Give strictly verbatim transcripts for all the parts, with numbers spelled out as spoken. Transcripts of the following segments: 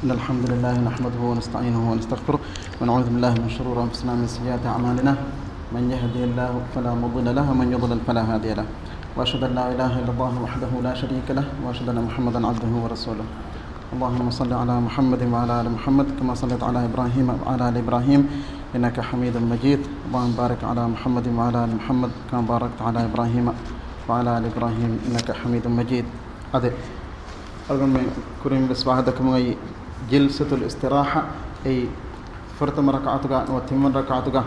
إن الحمد لله نحمده ونستعينه ونستغفره، ونعوذ بالله من شرور أنفسنا ومن سيئات أعمالنا. من يهده الله فلا مضل له، ومن يضلل فلا هادي له. وأشهد أن لا إله إلا الله وحده لا شريك له، وأشهد أن محمدا عبده ورسوله. اللهم صل على محمد وعلى آل محمد، كما صليت على إبراهيم وعلى آل إبراهيم إنك حميد مجيد. اللهم بارك على محمد وعلى آل محمد، كما باركت على إبراهيم وعلى آل إبراهيم إنك حميد مجيد. އަދި އަޅުގަނޑުމެން ކުރިން ވެސް ވާހަކަދައްކަމުން އައީ ޖިލްސަތުލް އިސްތިރާޙާ، އެއީ ފުރަތަމަ ރަކާތުގަ ނުވަ ތިންވަނަ ރަކާތުގަ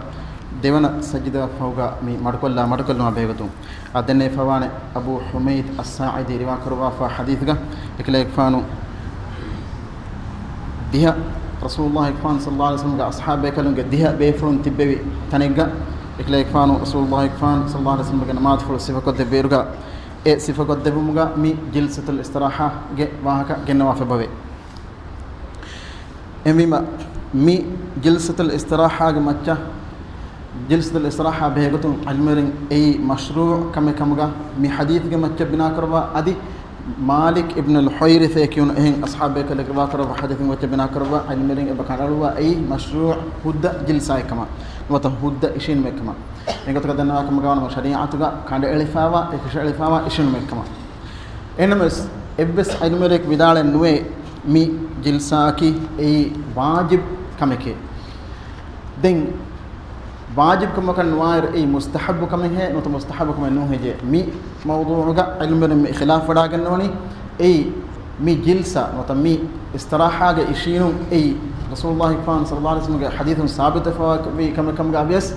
ދެވަނަ ސަޖިދަ ފަހުގަ މި މަޑުކޮށްލާ މަޑުކޮށްލުމާ ބެހޭގޮތުން. އާ، ދެންނެވިފަވާނެ އަބޫ ޙުމައިދު އައްސާޢިދީ ރިވާކުރައްވާފާ ޙަދީޘްގަ އެކަލޭގެފާނު ދިހަ، ރަސޫލުﷲ އެކަލޭގެފާނު ޞައްލަﷲ ޢަލައިހި ވަސައްލަމްގެ އަޞްޙާބޭކަލުންގެ ދިހަ ބޭފުޅުން ތިއްބެވި ތަނެއްގަ އެކަލޭގެފާނު ރަސޫލުﷲ އެކަލޭގެފާނު ޞައްލަﷲ ޢަލައިހި ވަސައްލަމްގެ ނަމާދުފުޅު ސިފަކޮށްދެއްވިއިރުގަ އެ ސިފަކޮށްދެއްވުމުގަ މި ޖިލްސަތުލް އިސްތިރާޙާގެ ވާހަކަ ގެންނަވާފައިބަވޭ. އެހެންވީމަ، މި ޖިލްސަތުލް އިސްތިރާޙާގެ މައްޗަށް، ޖިލްސަތުލް އިސްތިރާޙާ ބެހޭގޮތުން ޢިލްމުވެރިން އެއީ މަޝްރޫޢު ކަމެއް ކަމުގަ، މި ޙަދީޘްގެ މައްޗަށް ބިނާކުރައްވާ އަދި މާލިކް އިބްނުލް ޙުވައިރިޘް އޭ ކިޔުނު އެހެން އަޞްޙާބޭކަލެއް ރިވާކުރައްވާ ޙަދީޘްގެ މައްޗަށް ބިނާކުރައްވާ ޢިލްމުވެރިން އެބަ ކަނޑައަޅުއްވާ އެއީ މަޝްރޫޢު ހުއްދަ ޖިލްސާއެއް ކަމަށް ނުވަތަ ހުއްދަ އިށީނުމެއް ކަމަށް. އެގޮތަކަށް ދަންނަވާ ކަމުގަ ވާނަމަ ޝަރީޢަތުގަ ކަނޑައެޅިފައިވާ، އެކަށައެޅިފައިވާ އިށީނުމެއް ކަމަށް. އެހެންނަމަވެސް، އެއްވެސް ޢިލްމުވެރިޔަކު ވިދާޅެއް ނުވޭ މި ޖިލްސާއަކީ އެއީ ވާޖިބު ކަމެކޭ. ދެން ވާޖިބު ކަމަކަށް ނުވާއިރު އެއީ މުސްތަޙައްބު ކަމެއްހޭ ނުވަތަ މުސްތަޙައްބު ކަމެއް ނޫން ހެއްޔޭ؟ މި މައުޟޫޢުގަ ޢިލްމުވެރިން މި ޚިލާފް ވަޑާގަންނަވަނީ އެއީ މި ޖިލްސާ ނުވަތަ މި އިސްތިރާޙާގެ އިށީނުން އެއީ ރަސޫލުﷲ އެކަލޭގެފާނު ޞައްލަﷲ ޢަލައިހި ވަސައްލަމްގެ ޙަދީޘުން ސާބިތުވެފައިވާ ކަމެއް ކަމުގަ ވިޔަސް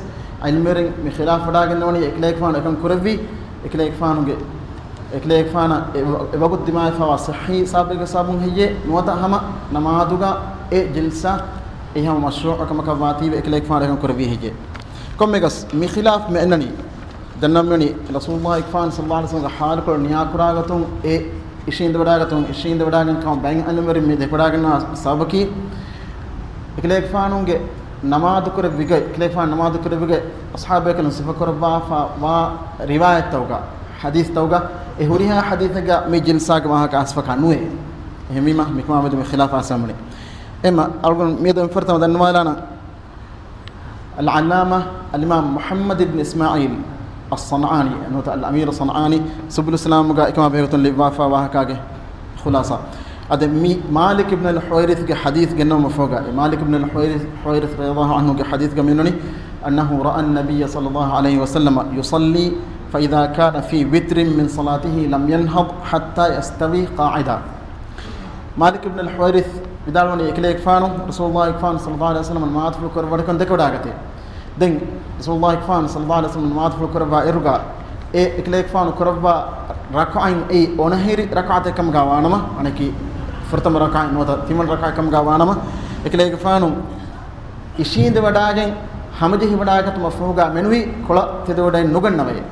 ޢިލްމުވެރިން މި ޚިލާފް ވަޑާގަންނަވަނީ އެކަލޭގެފާނު އެކަން ކުރެއްވީ އެކަލޭގެފާނުގެ، އެކަލޭގެފާނަށް އެ ވަ-، އެ ވަގުތު ދިމާވެފައިވާ ޞައްޙީ ސަބަބެއްގެ ސަބަބުން ހެއްޔޭ ނުވަތަ ހަމަ ނަމާދުގަ އެ ޖިލްސާ އެ ހަމަ މަޝްރޫޢު ކަމަކަށް ވާތީވެ އެކަލޭގެފާނު އެކަން ކުރެއްވީ ހެއްޔޭ؟ ކޮންމެއަކަސް މި ޚިލާފް މި އަންނަނީ ދެންނަމެނީ ރަސޫލުﷲ އެކަލޭގެފާނު ޞައްލަﷲ ޢަލައިހި ވަސައްލަމްގެ ޙާލުކޮޅު ނިޔާކުރާގޮތުން އެ އިށީނދެވަޑާގަތުން، އިށީނދެވަޑާގެން ކަމަށް ބައެއް ޢިލްމުވެރިން މި ދެކެވަޑާގަންނަވާ ސަބަބަކީ، އެކަލޭގެފާނުގެ ނަމާދު ކުރެއްވިގޮތް، އެކަލޭގެފާނު ނަމާދު ކުރެއްވިގޮތް އަޞްޙާބޭކަލުން ސިފަކުރައްވާފަ ވާ ރިވާޔަތްތަކުގަ، ޙަދީޘްތަކުގަ، އެ ހުރިހާ ޙަދީޘެއްގަ މި ޖިލްސާގެ ވާހަކަ އައިސްފަކާ ނުވޭ. އެހެންވީމަ، މިކަމާމެދު މި ޚިލާފް އައިސްފަ މިވަނީ. އެހެންމަ، އަޅުގަނޑު މިއަދު އެންމެ ފުރަތަމަ ދަންނަވާލާނަން. އަލްޢައްލާމާ އަލްއިމާމް މުޙައްމަދު އިބްނު އިސްމާޢީލް އައްޞަންޢާނީ، ނުވަތަ އަލްއަމީރު ޞަންޢާނީ، ސުބުލުއްސަލާމްގަ އެކަމާ ބެހޭގޮތުން ލިޔުއްވާފާ ވާހަކާގެ ޚުލާޞާ. އަދި މި މާލިކް އިބްނުލް ޙުވައިރިޘްގެ ޙަދީޘް ގެންނަވުމަށްފަހުގަ، އެ މާލިކް އިބްނުލް ޙުވައިރިޘް، ޙުވައިރިޘް ރަޟިޔަﷲ ޢަންހުގެ ޙަދީޘްގަ މިއޮންނަނީ، أنه رأى النبي صلى الله عليه وسلم يصلي فإذا كان في وتر من صلاته لم ينهض حتى يستوي قاعدا. މާލިކް އިބްނުލް ޙުވައިރިޘް ވިދާޅުވަނީ، އެކަލޭގެފާނު، ރަސޫލުﷲ އެކަލޭގެފާނު ޞައްލަﷲ ޢަލައިހި ވަސައްލަމަ ނަމާދުފުޅު ކުރައްވަޑިކަން ދެކެވަޑާގަތޭ. ދެން ރަސޫލުﷲ އެކަލޭގެފާނު ޞައްލަﷲ ޢަލައިހި ވަސައްލަމަ ނަމާދުފުޅު ކުރައްވާ އިރުގަ، އެ އެކަލޭގެފާނު ކުރައްވާ ރަކުޢަތް އެއީ އޮނަހިރި ރަކުޢަތެއް ކަމުގަ ވާނަމަ، އަނެކީ ފުރަތަމަ ރަކުޢަތް ނުވަތަ ތިންވަނަ ރަކުޢަތް ކަމުގަ ވާނަމަ، އެކަލޭގެފާނު އިށީނދެވަޑާގެން ހަމަޖެހިވަޑާގަތުމަށްފަހުގަ މެނުވީ ކޮޅަށް ތެދުވަޑައެއް ނުގަންނަވައޭ.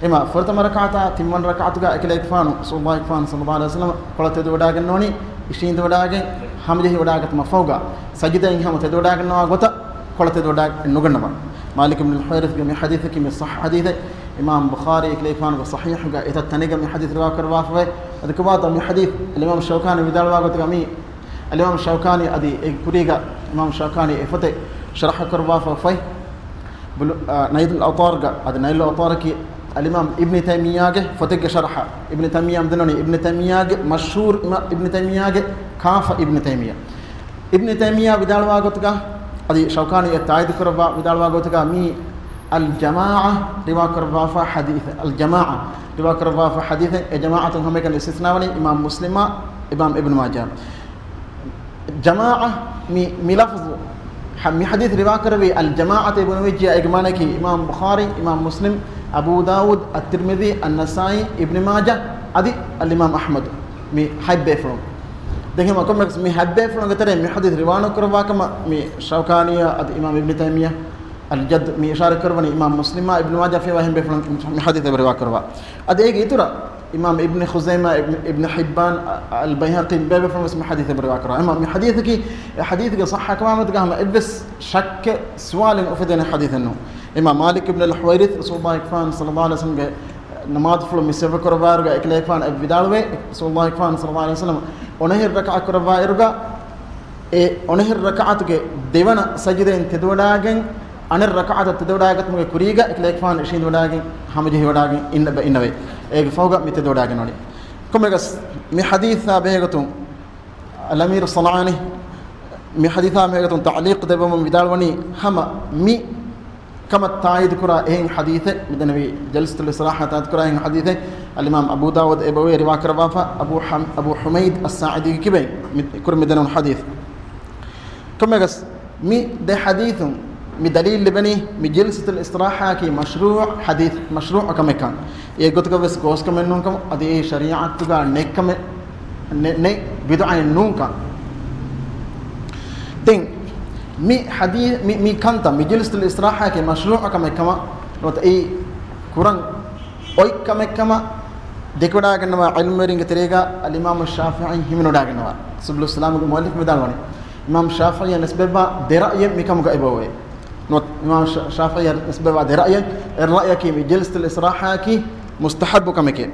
އެމަ ފުރަތަމަ ރަކާތާ ތިންވަނަ ރަކާތުގަ އެކަލޭގެފާނު ރަސޫލުﷲ އެކަލޭގެފާނު ޞައްލަﷲ ޢަލައިހި ވަސައްލަމަ ކޮޅަށް ތެދުވަޑާގެންނެވުނީ، އިށީނދެވަޑާގެން ހަމަޖެހިވަޑާގަތުމަށްފަހުގަ ސަޖިދައިން ހަމަ ތެދުވަޑާގަންނަވާ ގޮތަށް ކޮޅަށް ތެދުވަޑާ ނުގަންނަވާ. މާލިކް އިބްނުލް ޙުވައިރިޘްގެ މި ޙަދީޘަކީ މި ޞައްޙަ ޙަދީޘެއް. އިމާމް ބުޚާރީ އެކަލޭގެފާނުގެ ޞަޙީޙުގަ އެތައް ތަނެއްގަ މި ޙަދީޘް ރިވާކުރައްވާފަވޭ. އަދި ކޮބާތޯ މި ޙަދީޘް އަލްއިމާމް ޝައުކާނީ ވިދާޅުވާ ގޮތުގަ މި އަލްއިމާމް ޝައުކާނީ އަދި އެ ކުރީގަ އިމާމް ޝައުކާނީ އެ ފޮތެއް ޝަރަޙަ ކުރައްވާފަ އުފައި. ބުލު-، އާ، ނައިލުލް އައުޠާރުގަ، އަދި ނައިލުލް އައުޠާރަކީ އަލްއިމާމް އިބްނި ތައިމިއްޔާގެ ފޮތެއްގެ ޝަރަޙަ. އިބްނި ތައިމިއްޔާ މިދަނީ އިބްނި ތައިމިއްޔާގެ މަޝްހޫރު އިމާ-، އިބްނި ތައިމިއްޔާގެ ކާފަ އިބްނި ތައިމިއްޔާ. އިބްނި ތައިމިއްޔާ ވިދާޅުވާ ގޮތުގަ، އަދި ޝައުކާނީ އެ ތާއީދު ކުރައްވާ ވިދާޅުވާ ގޮތުގަ މީ އަލްޖަމާޢަ ރިވާ ކުރައްވާފަ ޙަދީޘެއް. އަލްޖަމާޢަ ރިވާ ކުރައްވާފަ ޙަދީޘެއް. އެ ޖަމާޢަތުން ހަމައެކަނި އިސްތިސްނާވަނީ އިމާމް މުސްލިމާ، އިމާމް އިބްނު މާޖާ. ޖަމާޢަ މި، މި ލަފްޒު، ހަ، މި ޙަދީޘް ރިވާކުރެއްވި އަލްޖަމާޢަތޭ ބުނެވިއްޖެ، އޭގެ މާނައަކީ އިމާމް ބުޚާރީ، އިމާމް މުސްލިމް، އަބޫ ދާވޫދު، އައްތިރްމިޛީ، އައްނަސާއީ، އިބްނު މާޖާ، އަދި އަލްއިމާމް އަޙްމަދު. މި ހަތް ބޭފުޅުން. ދެން ހަމަ ކޮންމެއަކަސް މި ހަތް ބޭފުޅުންގެ ތެރެއިން މި ޙަދީޘް ރިވާ ނުކުރައްވާ ކަމަށް މި ޝައުކާނީއާ އަދި އިމާމް އިބްނު ތައިމިއްޔާ، އަލްޖައްދު، މި އިޝާރަތް ކުރައްވަނީ އިމާމް މުސްލިމާ އިބްނު މާޖާ ފައިވާ އެހެން ބޭފުޅުން މި ޙަދީޘް އެބަ ރިވާ ކުރައްވާ. އަދި އޭގެ އިތުރަށް އިމާމް އިބްނު ޚުޒައިމާ، އިބްނު، އިބްނު ޙިއްބާން، އަ-، އަލްބައިހަޤީ ބޭބޭފުޅުން ވެސް މި ޙަދީޘް އެބަ ރިވާ ކުރައްވާ. އެމަ މި ޙަދީޘަކީ، އެ ޙަދީޘްގެ ޞައްޙަކަމާމެދުގަ ހަމަ އެއްވެސް ޝައްކެއް ސުވާލެއް އުފެދޭނެ ޙަދީޘެއް ނޫން. އެމަ މާލިކް އިބްނުލް ޙުވައިރިޘް ރަސޫލުﷲ އެކަލޭގެފާނު ޞައްލަﷲ ޢަލައިހި ވަސައްލަމްގެ ނަމާދުފުޅު މި ސިފަކުރައްވާއިރުގަ އެކަލޭގެފާނު އެ ވިދާޅުވޭ، ރަސޫލުﷲ އެކަލޭގެފާނު ޞައްލަﷲ ޢަލައިހި ވަސައްލަމް އޮނަހިރި ރަކާތް ކުރައްވާއިރުގަ އެ އޮނަހިރު ރަކަޢަތުގެ ދެވަނަ ސަޖިދައިން ތެދުވަޑާގެން، އަނެއް ރަކަޢަތަށް ތެދުވަޑާގަތުމުގެ ކުރީގަ އެކަލޭގެފާނު އިށީނދުވަޑާގެން ހަމަޖެހިވަޑާގެން އިންނަ ބަ-، އިންނަވޭ. އޭގެ ފަހުގަ މި ތެދުވަޑާގެން ވަނީ. ކޮންމެގަސް މި ޙަދީޘާ ބެހޭގޮތުން އަލްއަމީރު ޞަންޢާނީ މި ޙަދީޘާ ބެހޭގޮތުން ތަޢުލީޤު ދެއްވަމުން ވިދާޅުވަނީ، ހަމަ މި ކަމަށް ތާއީދުކުރާ އެހެން ޙަދީޘެއް، މިދެންނެވި ޖަލްސަތުލް އިސްތިރާޙާ ތާއީދުކުރާ އެހެން ޙަދީޘެއް، އަލްއިމާމް އަބޫ ދާވޫދު އެބައޮތް ރިވާކުރައްވާފަ، އަބޫ ޙަމް-، އަބޫ ޙުމައިދު އައްސާޢިދީގެ ކިބައިން މި ކުރިން މިދެންނެވުނު ޙަދީޘް. ކޮންމެގަސް މި ދެ ޙަދީޘުން މި ދަލީލް ލިބެނީ މި ޖަލްސަތުލް އިސްތިރާޙާއަކީ މަޝްރޫޢު ޙަދީޘް، މަޝްރޫޢު ކަމެއްކަން. އެއްގޮތަކަށް ވެސް ގޯސްކަމެއް ނޫންކަމަށް، އަދި އެއީ ޝަރީޢަތުގަ ނެތްކަމެއް، ނެ-، ނެތް ބިދުޢައެއް ނޫންކަން. ދެން މި ޙަދީ-، މި، މި ކަންތައް، މި ޖަލްސަތުލް އިސްތިރާޙާއަކީ މަޝްރޫޢު ކަމެއްކަމަށް ނުވަތަ އެއީ ކުރަން އޮތް ކަމެއްކަމަށް ދެކެވަޑާގަންނަވާ ޢިލްމުވެރިންގެ ތެރޭގަ އަލްއިމާމު ޝާފިޢީ ހިމެނިވަޑާގަންނަވާ. ސުބުލުއްސަލާމުގެ މުއައްލިފު ވިދާޅުވަނީ، އިމާމު ޝާފިޢީއަށް ނިސްބަތްވާ ދެ ރައްޔެއް މިކަމުގަ އެބައޮތް. ނުވަތަ އިމާމު ޝާ-، ޝާފިޢީއަށް ނިސްބަތްވާ ދެ ރައްޔެއް، އެއް ރައްޔަކީ މި ޖަލްސަތުލް އިސްތިރާޙާއަކީ މުސްތަޙައްބު ކަމެކޭ.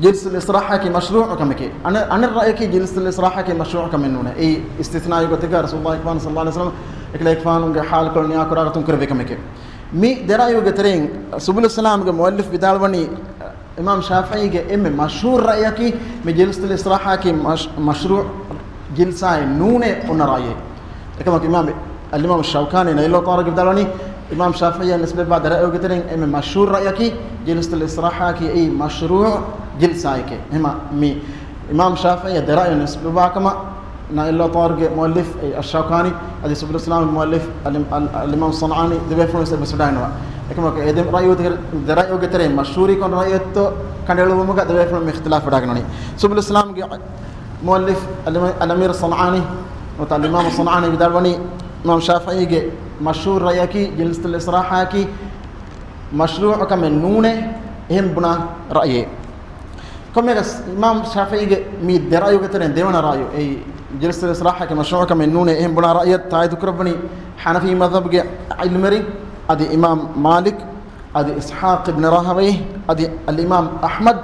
ޖަލްސަތުލް އިސްތިރާޙާއަކީ މަޝްރޫޢު ކަމެކޭ. އަނެއް، އަނެއް ރައްޔަކީ ޖަލްސަތުލް އިސްތިރާޙާއަކީ މަޝްރޫޢު ކަމެއް ނޫނޭ. އެއީ އިސްތިސްނާއީ ގޮތެއްގަ ރަސޫލުﷲ ޞައްލަﷲު ޢަލައިހި ވަސައްލަމަ އެކަލޭގެފާނުގެ ޙާލުކޮޅު ނިޔާކުރާ ގޮތުން ކުރެއްވި ކަމެކޭ. މި ދެ ރައްޔުގެ ތެރެއިން ސުބުލުއްސަލާމުގެ މުއައްލިފު ވިދާޅުވަނީ، އިމާމް ޝާފިޢީގެ އެންމެ މަޝްހޫރު ރައްޔަކީ މި ޖަލްސަތުލް އިސްތިރާޙާއަކީ މަޝް-، މަޝްރޫޢު ޖަލްސާއެއް ނޫނޭ އޮންނަ ރައްޔެއް. އެކަމަކު އިމާމް، އަލްއިމާމް ޝައުކާނީ ނައިލް އައުޠާރުގަ ވިދާޅުވަނީ، އިމާމް ޝާފިޢީއަށް ނިސްބަތްވާ ދެ ރައްޔުގެ ތެރެއިން އެންމެ މަޝްހޫރު ރައްޔަކީ ޖަލްސަތުލް އިސްތިރާޙާއަކީ އެއީ މަޝްރޫޢު ޖަލްސާއެކޭ. އެހެންމަ މި އިމާމް ޝާފިޢީއަށް ދެ ރައްޔު ނިސްބަތްވާ ކަމަށް ނައިލް އައުޠާރުގެ މުއައްލިފް އައްޝައުކާނީ އަދި ސުބުލުއްސަލާމްގެ މުއައްލިފް އަލް-، އަލް-، އަލްއިމާމް ޞަންޢާނީ ދެބޭފުޅުން ވެސް އެބަސްވެދާނެ ވާ. އެކަމަކު އެ ދެ ރައްޔުގެ ތެރެ-، ދެ ރައްޔުގެ ތެރެއިން މަޝްހޫރީކޮށް ރައްޔެއްތޯ ކަނޑައެޅުވުމުގަ ދެބޭފުޅުން އިޚްތިލާފް ވެޑާގަންނަނީ. ސުބުލުއްސަލާމްގެ މުއައްލިފް އަލްއިމާ-، އަލްއަމީރު ޞަންޢާނީ ނުވަތަ އަލްއިމާމު ޞަންޢާނީ ވިދާޅުވަނީ، އިމާމް ޝާފިޢީގެ މަޝްހޫރު ރައްޔަކީ ޖަލްސަތުލް އިސްތިރާޙާއަކީ މަޝްރޫޢު ކަމެއް ނޫނޭ، އެހެން ބުނާ ރައްޔެއް. ކޮންމެގަސް އިމާމް ޝާފިޢީގެ މި ދެ ރައްޔުގެ ތެރެއިން ދެވަނަ ރައްޔު، އެއީ ޖަލްސަތުލް އިސްތިރާޙާއަކީ މަޝްރޫޢު ކަމެއް ނޫނޭ، އެހެން ބުނާ ރައްޔަށް ތާއީދު ކުރައްވަނީ ޙަނަފީ މަޛްހަބުގެ ޢިލްމުވެރިން އަދި އިމާމް މާލިކް އަދި އިސްޙާޤް އިބްނު ރާހަވައި އަދި އަލްއިމާމް އަޙްމަދު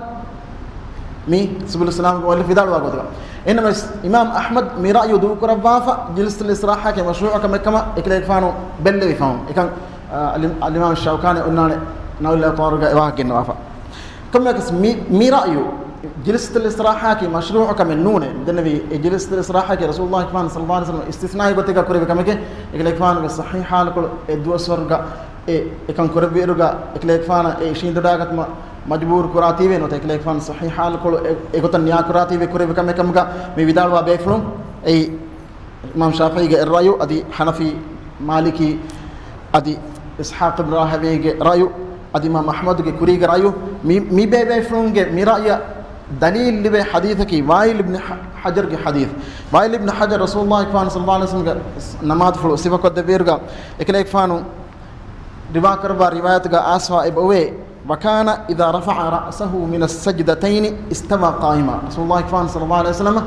މި ސުބުލުއްސަލާމްގެ މުއައްލިފް ވިދާޅުވާ ގޮތުގަ. އެހެންނަމަވެސް، އިމާމް އަޙްމަދު މި ރައްޔު ދޫކުރައްވާފަ، ޖަލްސަތުލް އިސްތިރާޙާއަކީ މަޝްރޫޢު ކަމެއް ކަމަށް އެކަލޭގެފާނު ބެއްލެވި ފަހުން. އެކަން، އަ، އަލި-، އަލްއިމާމް ޝައުކާނީ އޮންނާނެ ނައިލް އައުޠާރުގަ އެ ވާހަކަ ގެންނަވާފަ. ކޮންމެއަކަސް މި، މި ރައްޔު، ޖަލްސަތުލް އިސްތިރާޙާއަކީ މަޝްރޫޢު ކަމެއް ނޫނޭ. ދެންނެވި އެ ޖަލްސަތުލް އިސްތިރާޙާއަކީ ރަސޫލުﷲ ޞައްލަﷲު ޢަލައިހި ވަސައްލަމަ އިސްތިސްނާއީ ގޮތެއްގަ ކުރެއްވި ކަމެކޭ. އެކަލޭގެފާނުގެ ޞަޙީޙް ޙާލުކޮޅު އެ ދުވަސްވަރުގަ އެ، އެކަން ކުރެއްވިއިރުގަ އެކަލޭގެފާނަށް އެ އިށީނދުވަޑާގަތުމަށް މަޖުބޫރު ކުރާތީވެ ނުވަތަ އެކަލޭގެފާނު ޞަޙީޙް ޙާލުކޮޅު އެ، އެގޮތަށް ނިޔާކުރާތީވެ ކުރެއްވި ކަމެއް ކަމުގަ މި ވިދާޅުވާ ބޭފުޅުން އެއީ އިމާމް ޝާފިޢީގެ އެއް ރައްޔު އަދި ޙަނަފީ މާލިކީ އަދި އިސްޙާޤް އިބްނު ރާހަވައިގެ ރައްޔު އަދި އިމާމް އަޙްމަދުގެ ކުރީގެ ރައްޔު މި، މި ބޭބޭފުޅުންގެ މި ރައްޔަށް ދަލީލް ލިބޭ ޙަދީޘަކީ ވާއިލް އިބްނު ޙަ-، ޙަޖަރުގެ ޙަދީޘް. ވާއިލް އިބްނު ޙަޖަރު ރަސޫލުﷲ ޞައްލަﷲު ޢަލައިހި ވަސައްލަމަގެ ނަމާދުފުޅު ސިފަކޮށްދެއްވިއިރުގަ އެކަލޭގެފާނު ރިވާކުރައްވާ ރިވާޔަތުގަ އައިސްފަ އެބައޮވޭ، وكان إذا رفع رأسه من السجدتين استوى قائما. ރަސޫލުﷲ ޞައްލަﷲު ޢަލައިހި ވަސައްލަމަ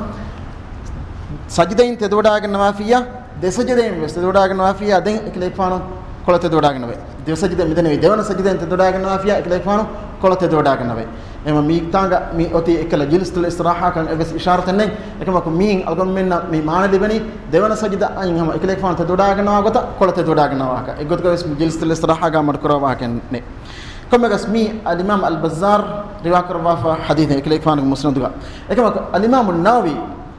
ސަޖިދައިން ތެދުވަޑާގަންނަވާފިއްޔާ، ދެ ސަޖިދައިން ވެސް ތެދުވަޑާގަންނަވާފިއްޔާ، ދެން އެކަލޭގެފާނު ކޮޅަށް ތެދުވަޑާގަންނަވޭ. ދެ ސަޖިދަ މިދެންނެވި ދެވަނަ ސަޖިދައިން ތެދުވަޑާގަންނަވާފިއްޔާ، އެކަލޭގެފާނު ކޮޅަށް ތެދުވަޑާގަންނަވޭ. އެހެންވީމަ މީތާނގަ މި އޮތީ އެއްކަލަ ޖަލްސަތުލް އިސްތިރާޙާ ކަން އެއްވެސް އިޝާރަތެއް ނެތް. އެކަމަކު މީން އަޅުގަނޑުމެންނަށް މި މާނަ ލިބެނީ ދެވަނަ ސަޖިދައަށް ހަމަ އެކަލޭގެފާނު ތެދުވަޑާގަންނަވާ ގޮތަށް ކޮޅަށް ތެދުވަޑާގަންނަވާކަށް. އެއްގޮތަކަށް ވެސް މި ޖަލްސަތުލް އިސްތިރާޙާގަ މަޑުކުރައްވާ ވާހަކައެއް ނެތް. ކޮންމެއަކަސް މީ އަލްއިމާމް އަލްބައްޒާރު ރިވާކުރައްވާފަ ޙަދީޘެއް އެކަލޭގެފާނުގެ މުސްނަދުގަ. އެކަމަކު އަލްއިމާމު ނަވަވީ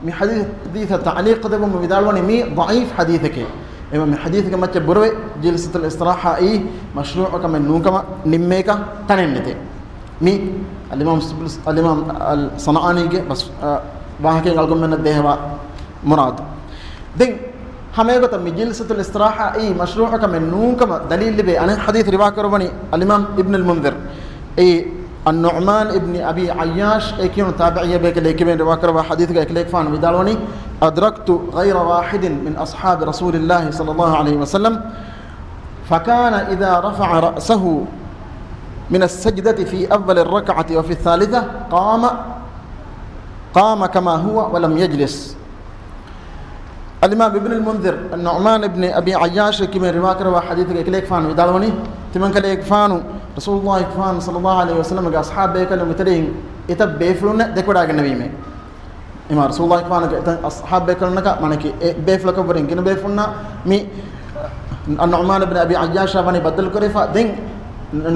މި ޙަދީޘަށް ތަޢުލީޤު ދެއްވަމުން ވިދާޅުވަނީ މީ ޟަޢީފް ޙަދީޘެކޭ. އެހެންވީމަ މި ޙަދީޘުގެ މައްޗަށް ބުރަވެ ޖަލްސަތުލް އިސްތިރާޙާއީ މަޝްރޫޢު ކަމެއް ނޫންކަމަށް ނިންމޭކަށް ތަނެއް ނެތޭ. މި އަލްއިމާމް ސުބުލު-، އަލްއިމާމް އަލް ޞަންޢާނީގެ ބަސް، އަ، ވާހަކައިން އަޅުގަނޑުމެންނަށް ދޭހަވާ މުރާދު. ދެން ހަމައެގޮތަށް މި ޖަލްސަތުލް އިސްތިރާޙާއީ މަޝްރޫޢު ކަމެއް ނޫންކަމަށް ދަލީލް ލިބޭ އަނެއް ޙަދީޘް ރިވާކުރައްވަނީ އަލްއިމާމް އިބްނުލް މުންޛިރު. އެއީ އައްނުޢުމާން އިބްނި އަބީ ޢައްޔާޝް އޭ ކިޔުނު ތާބިޢީއާ ބޭކަލެއް ކިބައިން ރިވާކުރައްވާ ޙަދީޘްގަ އެކަލޭގެފާނު ވިދާޅުވަނީ، أدركت غير واحد من أصحاب رسول الله صلى الله عليه وسلم فكان إذا رفع رأسه من السجدة في أول الركعة وفي الثالثة قام، قام كما هو ولم يجلس. އަލްއިމާމް އިބްނުލް މުންޛިރު، އައްނުޢުމާން އިބްނި އަބީ ޢައްޔާޝް ކިބައިން ރިވާކުރައްވާ ޙަދީޘުގަ އެކަލޭގެފާނު ވިދާޅުވަނީ، ތިމަންކަލޭގެފާނު ރަސޫލުﷲ ފާނު ޞައްލަﷲު ޢަލައިހި ވަސައްލަމަގެ އަޞްޙާބު ބޭކަލުންގެ ތެރެއިން އެތައް ބޭފުޅުންނެއް ދެކެވަޑާގެންނެވީމޭ. އެމާ ރަސޫލުﷲ ފާނުގެ އެތައް އަޞްޙާބު ބޭކަލުންނަކަށް މާނަކީ އެ ބޭފުޅަކަށްވުރެން ގިނަ ބޭފުޅުންނާ މި ނުޢުމާނު ބިން އަބީ ޢައްޔާޝާ ވަނީ ބައްދަލު ކުރެފަ. ދެން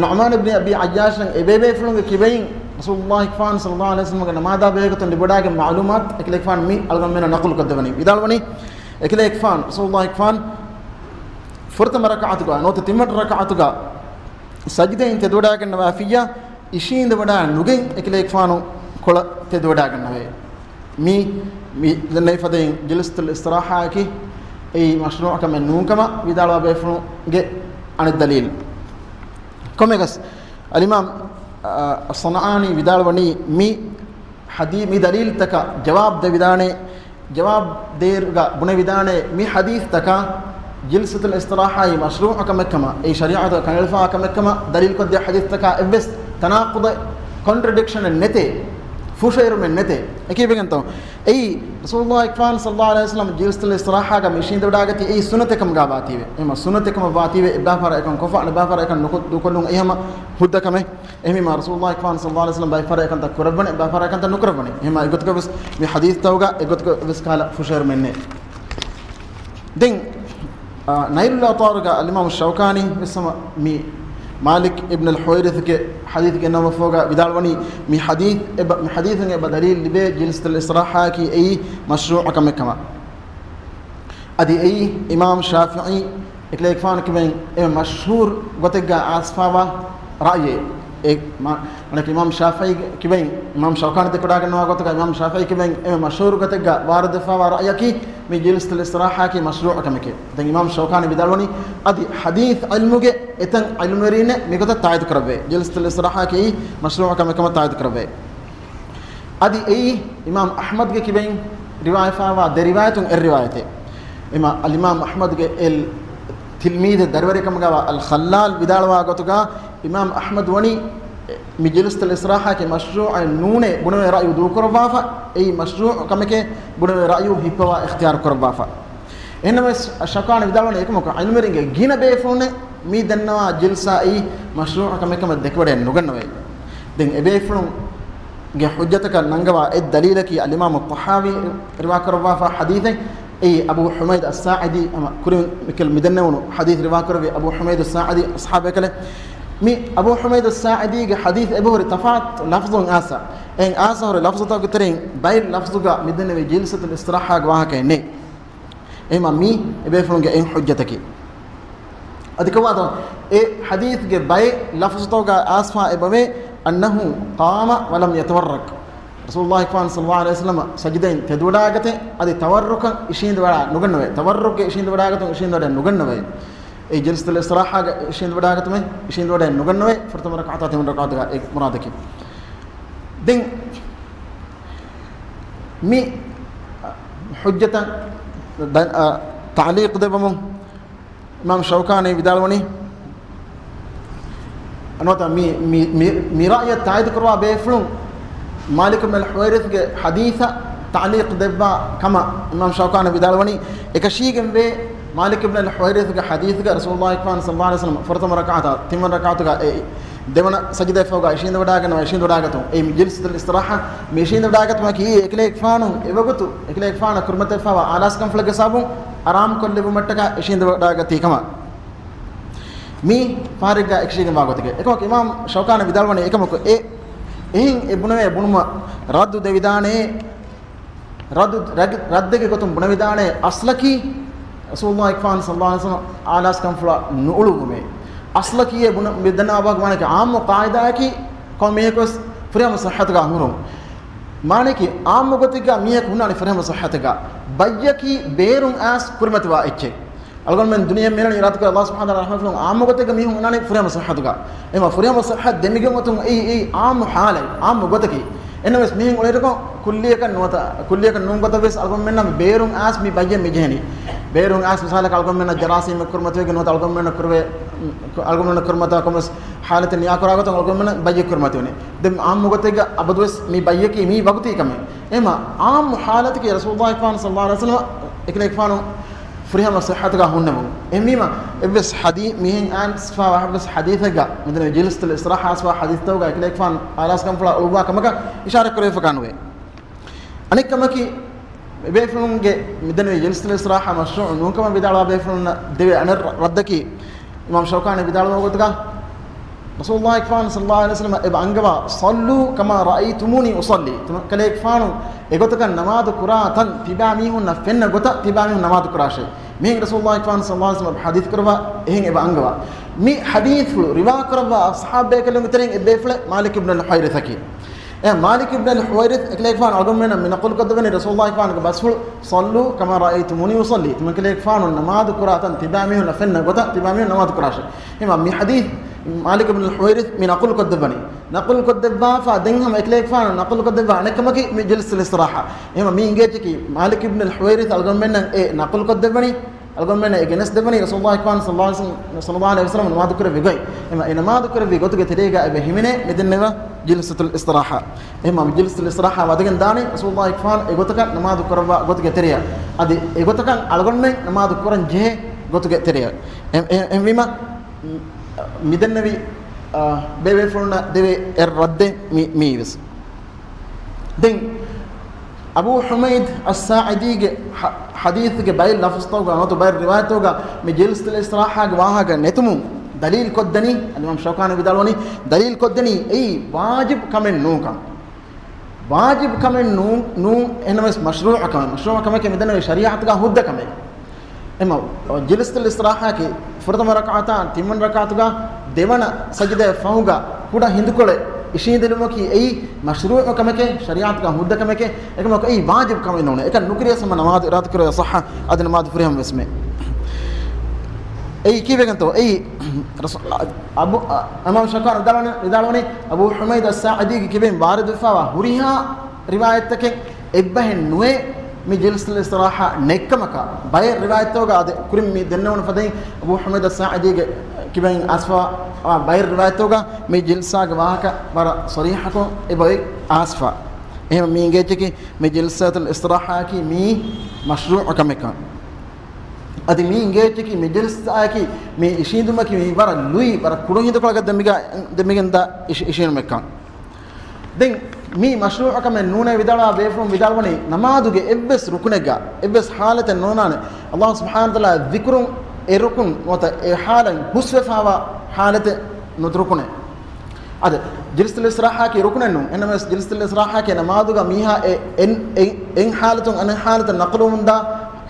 ނުޢުމާނު ބިން އަބީ ޢައްޔާޝަށް އެބޭބޭފުޅުންގެ ކިބައިން ރަސޫލުﷲ ފާނު ޞައްލަﷲ ޢަލައިހި ވަސައްލަމަގެ ނަމާދާ ބެހޭގޮތުން ލިބިވަޑާގެން މަޢުލޫމާތު އެކަލޭގެފާނު މި އަޅުގަނޑުމެންނަށް ނަޤުލު ކޮށްދެވަނީ. ވިދާޅުވަނީ އެކަލޭގެފާނު ރަސޫލުﷲ ފާނު ފުރަތަމަ ރަކަޢަތުގަ ނުވަތަ ތިންވަނަ ރަކަޢަތުގަ ސަޖިދައިން ތެދުވަޑާގަންނަވާފިއްޔާ އިށީނދެވަޑާ ނުގެން އެކަލޭގެފާނު ކޮޅަށް ތެދުވަޑާގަންނަވައޭ. މި، މި ދެންނެވި ފަދައިން ޖިލްސަތުލް އިސްތިރާޙާއަކީ އެއީ މަޝްރޫޢަކަމެއް ނޫންކަމަށް ވިދާޅުވާ ބޭފުޅުންގެ އަނެއް ދަލީލް. ކޮންމެއަކަސް އަލްއިމާމް، އަ، ޞަންޢާނީ ވިދާޅުވަނީ މި ޙަދީ-، މި ދަލީލްތަކަށް ޖަވާބު ދެވިދާނެ، ޖަވާބު ދޭއިރުގަ ބުނެވިދާނެ މި ޙަދީޘްތަކަށް ޖިލްސަތުލް އިސްތިރާޙާއީ މަޝްރޫޢަކަމެއްކަމަށް، އެއީ ޝަރީޢަތުގަ ކަންއެޅިފައިވާ ކަމެއްކަމަށް ދަލީލްކޮށްދިޔަ ޙަދީޘްތަކާ އެއްވެސް ތަނާޤުޟެއް، ކޮންޓްރަޑިކްޝަނެއް ނެތޭ، ފުށައެރުމެއް ނެތޭ. އެކީވެގެންތޯ؟ އެއީ ރަސޫލުﷲ ފާނު ޞައްލަﷲ ޢަލައިހި ވަސައްލަމަ ޖިލްސަތުލް އިސްތިރާޙާގަ މި އިށީނދެވަޑާގަތީ އެއީ ސުންނަތެއްކަމުގަ ވާތީވެ. އެހެމަ ސުންނަތެއްކަމަށް ވާތީވެ، އެއްބާފާރަށް އެކަން ކޮށްފަ، އަނެއްބާފާރަށް އެކަން ނުކޮށް ދޫކޮށްލުން އެހެމަ ހުއްދަ ކަމެއް. އެހެންވީމާ ރަސޫލުﷲ ފާނު ޞައްލަﷲ ޢަލައިހި ވަސައްލަމަ ބައެއް ފަހަރަށް އެކަންތައް ކުރައްވަނީ، ބައެއް ފަހަރަށް އެކަންތައް ނުކުރައްވަނީ. އެހެމާ އެގޮތުގަ ވެސް މި ޙަދީޘްތަކުގަ އެގޮތުގަ ވެސް ކަހަލަ ފުށައެރުމެއް ނެތް. ދެން، އާ، ނައިލުލް އައުޠާރުގަ އަލްއިމާމު ޝައުކާނީ ވެސް ހަމަ މި މާލިކް އިބްނުލް ޙުވައިރިޘްގެ ޙަދީޘް ގެންނަވާފައިވާ ވިދާޅުވަނީ މި ޙަދީޘް އެބަ، މި ޙަދީޘުން އެބަ ދަލީލް ލިބޭ ޖިލްސަތުލް އިސްތިރާޙާއަކީ އެއީ މަޝްރޫޢަކަމެއް ކަމަށް. އަދި އެއީ އިމާމް ޝާފިޢީ އެކަލޭގެފާނު ކިބައިން އެ މަޝްހޫރު ގޮތެއްގަ އައިސްފައިވާ ރައުޔެއް. އެ މާ-، މާނަކީ އިމާމް ޝާފިޢީ ކިބައިން، އިމާމް ޝައުކާނީ ދެކެވަޑައިގަންނަވާ ގޮތުގަ އިމާމް ޝާފިޢީ ކިބައިން އެ މަޝްހޫރު ގޮތެއްގަ ވާރިދުވެފައިވާ ރައުޔަކީ މި ޖިލްސަތުލް އިސްތިރާޙާއަކީ މަޝްރޫޢަކަމެކޭ. ދެން އިމާމް ޝައުކާނީ ވިދާޅުވަނީ އަދި ޙަދީޘް ޢިލްމުގެ އެތައް ޢިލްމުވެރީންނެއް މިގޮތަށް ތާއީދު ކުރައްވައޭ. ޖިލްސަތުލް އިސްތިރާޙާއަކީ މަޝްރޫޢަކަމެއް ކަމަށް ތާއީދު ކުރައްވައޭ. އަދި އެއީ އިމާމް އަޙްމަދުގެ ކިބައިން ރިވާވެފައިވާ ދެ ރިވާޔަތުން އެއް ރިވާޔަތެއް. އިމާ-، އަލްއިމާމް އަޙްމަދުގެ އެއް ތިލްމީޛެއް ދަރިވަރެއް ކަމުގައިވާ އަލް ޚައްލާލް ވިދާޅުވާ ގޮތުގަ އިމާމް އަޙްމަދު ވަނީ މި ޖިލްސަތުލް އިސްތިރާޙާއަކީ މަޝްރޫޢެއް ނޫނޭ ބުނެވޭ ރައުޔު ދޫކުރައްވާފަ، އެއީ މަޝްރޫޢު ކަމެކޭ ބުނެވޭ ރައުޔު ހިއްޕަވާ އިޚްތިޔާރު ކުރައްވާފަ. އެހެންނަމަވެސް ޝައުކާނީ ވިދާޅުވަނީ އެކަމަކު ޢިލްމުވެރިންގެ ގިނަ ބޭފުޅުންނެއް މި ދަންނަވާ ޖިލްސާއީ މަޝްރޫޢު ކަމެއް ކަމަށް ދެކެވަޑައެއް ނުގަންނަވައޭ. ދެން އެބޭފުޅުންގެ ޙުއްޖަތަކަށް ނަންގަވާ އެއް ދަލީލަކީ އަލްއިމާމު ޠަޙާވީ ރިވާކުރައްވާފާ ޙަދީޘެއް. އެއީ އަބޫ ޙުމައިދު އައްސާޢިދީ، ހަމަ ކުރިން މިކަން މިދެންނެވުނު ޙަދީޘް ރިވާކުރެއްވި އަބޫ ޙުމައިދު އައްސާޢިދީ އަޞްޙާބު ބޭކަލެއް. މި އަބޫ ޙުމައިދު އައްސާޢިދީގެ ޙަދީޘް އެބަހުރި ތަފާތު ލަފްޒުން އާސާ. އެހެން އާސާ ހުރި ލަފްޒުތަކުގެ ތެރެއިން ބައެއް ލަފްޒުގަ މިދެންނެވި ޖިލްސަތުލް އިސްތިރާޙާގެ ވާހަކައެއް ނެތް. އެހެމަ މީ އެބޭފުޅުންގެ އެއް ޙުއްޖަތަކީ. އަދި ކަމާދޯ، އެ ޙަދީޘްގެ ބައެއް ލަފްޒުތަކުގަ އާސްފާ އެބަވޭ، أنه قام ولم يتورك. ރަސޫލުﷲ ފާނު ޞައްލަﷲ ޢަލައިހި ވަސައްލަމަ ސަޖިދައިން ތެދުވަޑާގަތެ، އަދި ތަވައްރުކަށް އިށީނދެވަޑާ ނުގަންނަވޭ. ތަވައްރުކްގެ އިށީނދެވަޑާގަތުން އިށީނދެވަޑައެއް ނުގަންނަވޭ. އެ ޖިލްސަތުލް އިސްތިރާޙާގަ އިށީނދެވަޑާގަތުމެ، އިށީނދެވަޑައެއް ނުގަންނަވޭ. ފުރަތަމަ ރަކާތާ ތިން ރަކާތުގަ އެ މުރާދަކީ. ދެން މި ޙުއްޖަތަށް ދަ-، އަ، ތަޢުލީޤު ދެއްވަމުން އިމާމް ޝައުކާނީ ވިދާޅުވަނީ، ނުވަތަ މި، މި، މި، މި ރައުޔަށް ތާއީދު ކުރައްވާ ބޭފުޅުން މާލިކު ބިން އަލް ޙުވައިރިޘްގެ ޙަދީޘަށް ތަޢުލީޤު ދެއްވާ ކަމަށް އިމާމް ޝައުކާނީ ވިދާޅުވަނީ، އެކަށީގެންވޭ މާލިކު ބިން އަލް ޙުވައިރިޘްގެ ޙަދީޘްގަ ރަސޫލުﷲ ފާނު ޞައްލަﷲ ޢަލައިހި ވަސައްލަމަ ފުރަތަމަ ރަކާތާ، ތިންވަނަ ރަކާތުގަ އެ ދެވަނަ ސަޖިދައަށްފަހުގަ އިށީނދެވަޑާގަންނަވާ އިށީނދެވަޑާގަތުން، އެ ޖިލްސަތުލް އިސްތިރާޙާ މި އިށީނދެވަޑާގަތުމަކީ އެކަލޭގެފާނު އެވަގުތު އެކަލޭގެފާނަށް ކުރިމަތިވެފައިވާ އާލާސްކަންފުޅެއްގެ ސަބަބުން އަރާމުކޮށްލެވުމަށްޓަކާ އިށީނދެވަޑާގަތީ ކަމަށް. މީ ފަހަރެއްގަ އެކަށީގެންވާ ގޮތެކޭ. އެކަމަކު އިމާމް ޝައުކާނީ ވިދާޅުވަނީ އެކަމަކު އެ، އެހެން އެ ބުނެވޭ ބުނުމަށް ރައްދު ދެވިދާނޭ، ރައްދު، ރަގް-، ރައްދެއްގެ ގޮތުން ބުނެވިދާނެ އަސްލަކީ ރަސޫލުﷲ ފާނު ޞައްލަﷲ ޢަލައިހި ވަސައްލަމަ އާލާސްކަންފުޅަށް ނުއުޅުއްވުމޭ. އަސްލަކީ އެ ބުނަ-، މި ދަންނަވާ ބަހުގެ މާނައަކީ ޢާއްމު ޤާޢިދާއަކީ ކޮންމެ މީހަކުވެސް ފުރިހަމަ ޞިއްޙަތުގަ ހުރުން. މާނައަކީ ޢާއްމު ގޮތެއްގަ މީހަކު ހުންނާނެ ފުރިހަމަ ޞިއްޙަތެއްގަ. ބައްޔަކީ ބޭރުން އައިސް ކުރިމަތިވާ އެއްޗެއް. އަޅުގަނޑުމެން ދުނިޔެ މިއަންނަނީ ރާތުގަ ﷲ ސުބްޙާނަހޫ ވަތަޢާލާ ރަޙްމަތްފުޅުން ޢާއްމު ގޮތެއްގަ މީހުން ހުންނާނީ ފުރިހަމަ ޞިއްޙަތުގަ. އެމަ ފުރިހަމަ ޞިއްޙަތު ދެމިގެން އޮތުން އެއީ، އެއީ ޢާއްމު ޙާލެއް، ޢާއްމު ގޮތަކީ. އެންނަމަވެސް މިހެން އުޅޭޓަކަށް ކުއްލިއަކަށް ނުވަތަ، ކުއްލިއަކަށް ނޫން ގޮތަށް ވެސް އަޅުގަނޑުމެންނަށް ބޭރުން އައިސް މި ބައްޔެއް މި ޖެހެނީ. ބޭރުން އައިސް މިސާލަކަށް އަޅުގަނޑުމެންނަށް ޖަރާސީމެއް ކުރިމަތިވެގެން ނުވަތަ އަޅުގަނޑުމެންނަށް ކުރެވޭ، އަޅުގަނޑުމެންނަށް ކުރިމަތިވާ ކޮންމެސް ޙާލަތެއް ނިޔާކުރާ ގޮތުން އަޅުގަނޑުމެންނަށް ބައްޔެއް ކުރިމަތިވަނީ. ދެން ޢާއްމު ގޮތެއްގަ އަބަދުވެސް މި ބައްޔަކީ މީ ވަގުތީ ކަމެއް. އެމަ ޢާއްމު ޙާލަތަކީ ރަސޫލުﷲ ފާނު ޞައްލަﷲ ޢަލައިހި ވަސައްލަމަ އެކަލޭގެފާނު ފުރިހަމަ ޞިއްޙަތުގަ ހުންނެވުން. އެހެންވީމަ، އެއްވެސް ޙަދީ-، މިހެން އައިސްފައިވާ އެއްވެސް ޙަދީޘެއްގަ، މިދެންނެވި ޖިލްސަތުލް އިސްތިރާޙާ އައިސްފައިވާ ޙަދީޘްތަކުގަ އެކަލޭގެފާނު އާލާސްކަންފުޅަށް އުޅުއްވާ ކަމަކަށް އިޝާރަތް ކުރެވިފަކާ ނުވޭ. އަނެއްކަމަކީ، ބޭފުޅުންގެ މިދެންނެވި ޖިލްސަތުލް އިސްތިރާޙާ މަޝްރޫޢު ނޫންކަމަށް ވިދާޅުވާ ބޭފުޅުންނަށް ދެވޭ އަނެއް ރައްދަކީ، އިމާމް ޝައުކާނީ ވިދާޅުވާ ގޮތުގަ، ރަސޫލުﷲ ފާނު ޞައްލަﷲ ޢަލައިހި ވަސައްލަމަ އެބަ އަންގަވާ، "صلوا كما رأيتموني أصلي." ތިމަންކަލޭގެފާނު އެގޮތަކަށް ނަމާދު ކުރާ ތަން ތިބާމީހުންނަށް ފެންނަ ގޮތަށް ތިބާމީހުން ނަމާދު ކުރާށޭ. މިހެން ރަސޫލުﷲ ފާނު ޞައްލަﷲ ޢަލައިހި ވަސައްލަމަ ޙަދީޘް ކުރައްވާ، އެހެން އެބަ އަންގަވާ. މި ޙަދީޘްފުޅު ރިވާ ކުރައްވާ އަޞްޙާބޭކަލުންގެ ތެރެއިން އެއްބޭފުޅެއް މާލިކް އިބްނުލް ޙުވައިރިޘް އަކީ. އެ މާލިކް އިބްނުލް ޙުވައިރިޘް އެކަލޭގެފާނު އަޅުގަނޑުމެންނަށް މި ނަޤުލު ކޮށްދެއްވަނީ ރަސޫލުﷲ ފާނުގެ ބަސްފުޅު، "صلوا كما رأيتموني أصلي." ތިމަންކަލޭގެފާނު ނަމާދު ކުރާ ތަން ތިބާމީހުންނަށް ފެންނަ ގޮތަށް ތިބާމީހުން ނަމާދު ކުރާށޭ. އެހެންވީމަ މި ޙަދީޘް މާލިކް އިބްނުލް ޙުވައިރިޘް މި ނަޤުލު ކޮށްދެއްވަނީ. ނަޤުލު ކޮށްދެއްވާފަ ދެން ހަމަ އެކަލޭގެފާނު ނަޤުލު ކޮށްދެއްވާ އަނެއްކަމަކީ މި ޖިލްސަތުލް އިސްތިރާޙާ. އެހެންވީމަ މި އިނގޭތަކީ މާލިކް އިބްނުލް ޙުވައިރިޘް އަޅުގަނޑުމެންނަށް އެ ނަޤުލު ކޮށްދެއްވަނީ، އަޅުގަނޑުމެންނަށް އެ ގެނެސްދެއްވަނީ ރަސޫލުﷲ ފާނު ޞައްލަﷲ ޢަލައިހި ވަސައްލަމަ ނަމާދު ކުރެއްވި ގޮތް. އެހެންވީމަ އެ ނަމާދު ކުރެއްވި ގޮތުގެ ތެރޭގަ އެބަ ހިމެނޭ މިދެންނެވި ޖިލްސަތުލް އިސްތިރާޙާ. އެހެންވީމަ މި ޖިލްސަތުލް އިސްތިރާޙާ ވަދެގެން ދާނީ ރަސޫލުﷲ ފާނު އެގޮތަކަށް ނަމާދު ކުރައްވާ ގޮތުގެ ތެރެއަށް. އަދި އެގޮތަކަށް އަޅުގަނޑުމެން ނަމާދު ކުރަން ޖެހޭ ގޮތުގެ ތެރެއަށް. އެ، އެ، އެހެންވީމަ މިދެންނެވި، އާ، ބޭބޭފުޅުންނަށް ދެވޭ އެއް ރައްދެއް މި، މިއީވެސް. ދެން އަބޫ ޙުމައިދު އައްސާޢިދީގެ ޙަ-، ޙަދީޘްގެ ބައެއް ލަފުޒުތަކުގަ ނުވަތަ ބައެއް ރިވާޔަތުގަ މި ޖިލްސަތުލް އިސްތިރާޙާގެ ވާހަކަ ނެތުމުން ދަލީލު ކޮށްދެނީ، އިމާމް ޝައުކާނީ ވިދާޅުވަނީ، ދަލީލު ކޮށްދެނީ އެއީ ވާޖިބު ކަމެއް ނޫންކަން. ވާޖިބު ކަމެއް ނޫން، ނޫން، އެހެންނަމަވެސް މަޝްރޫޢު ކަމެއް. މަޝްރޫޢު ކަމެކޭ މިދެންނެވި ޝަރީޢަތުގަ ހުއްދަ ކަމެއް. އެމަ ޖިލްސަތުލް އިސްތިރާޙާއަކީ ފުރަތަމަ ރަކަޢަތާ ތިންވަނަ ރަކަޢަތުގަ ދެވަނަ ސަޖިދައަށް ފަހުގަ ކުޑަ ހިނދުކޮޅެއް އިށީނދެލުމަކީ އެއީ މަޝްރޫޢު ކަމެކޭ، ޝަރީޢަތުގަ ހުއްދަ ކަމެކޭ، އެކަމަކު އެއީ ވާޖިބު ކަމެއް ނޫނޭ. އެކަން ނުކުރިޔަސް ހަމަ ނަމާދު އިރާދަކުރެވޭ ޞައްޙަ، އަދި ނަމާދު ފުރިހަމަވެސްމެ. އެއީ ކީއްވެގެންތޯ؟ އެއީ ރަސޫ-، އަ-، އަބު-، އަ-، އިމާމް ޝައުކާނީ ވިދާޅުވަނީ، ވިދާޅުވަނީ، އަބޫ ޙުމައިދު އައްސާޢިދީގެ ކިބައިން ވާރިދުވެފައިވާ ހުރިހާ ރިވާޔަތްތަކެއް އެއްބަހެއް ނުވޭ މި ޖިލްސަތުލް އިސްތިރާޙާ ނެތްކަމަކަށް. ބައެއް ރިވާޔަތްތަކުގަ އަދި ކުރިން މި ދެންނެވުނު ފަދައިން އަބޫ ޙުމައިދު އައްސާޢިދީގެ ކިބައިން އައިސްފައިވާ ބައެއް ރިވާޔަތްތަކުގަ މި ޖިލްސާގެ ވާހަކަ ވަރަށް ޞަރީޙަކޮށް އެބައޮތް އައިސްފަ. އެހެން މި އިނގޭތަކީ މި ޖިލްސަތުލް އިސްތިރާޙާއަކީ މީ މަޝްރޫޢު ކަމެއްކަން. އަދި މި އިނގޭތަކީ މި ޖިލްސާއަކީ މި އިށީނދުމަކީ މި ވަރަށް ލުއި، ވަރަށް ކުޑަ ހިނދުކޮޅަކަށް ދެމިގަ-، ދެމިގެންދާ އިށި-، އިށީނުމެއްކަން. ދެން މީ މަޝްރޫޢު ކަމެއް ނޫނޭ ވިދާޅުވާ ބޭފުޅުން ވިދާޅުވަނީ، ނަމާދުގެ އެއްވެސް ރުކުނެއްގަ، އެއްވެސް ޙާލަތެއް ނޯންނާނެ، ﷲ ސުބްޙާނަހޫ ވަތަޢާލާ ޛިކުރުން އެ ރުކުން ނުވަތަ އެ ޙާލަތް ހުސްވެފައިވާ ޙާލަތެއް ނުވަތަ ރުކުނެއް. އަދި ޖިލްސަތުލް އިސްތިރާޙާއަކީ ރުކުނެއް ނޫން. އެހެންނަމަވެސް ޖިލްސަތުލް އިސްތިރާޙާއަކީ ނަމާދުގަ މީހާ އެ އެން، އެ އެއް ޙާލަތުން އަނެއް ޙާލަތަށް ނަޤުލުވުމުންދާ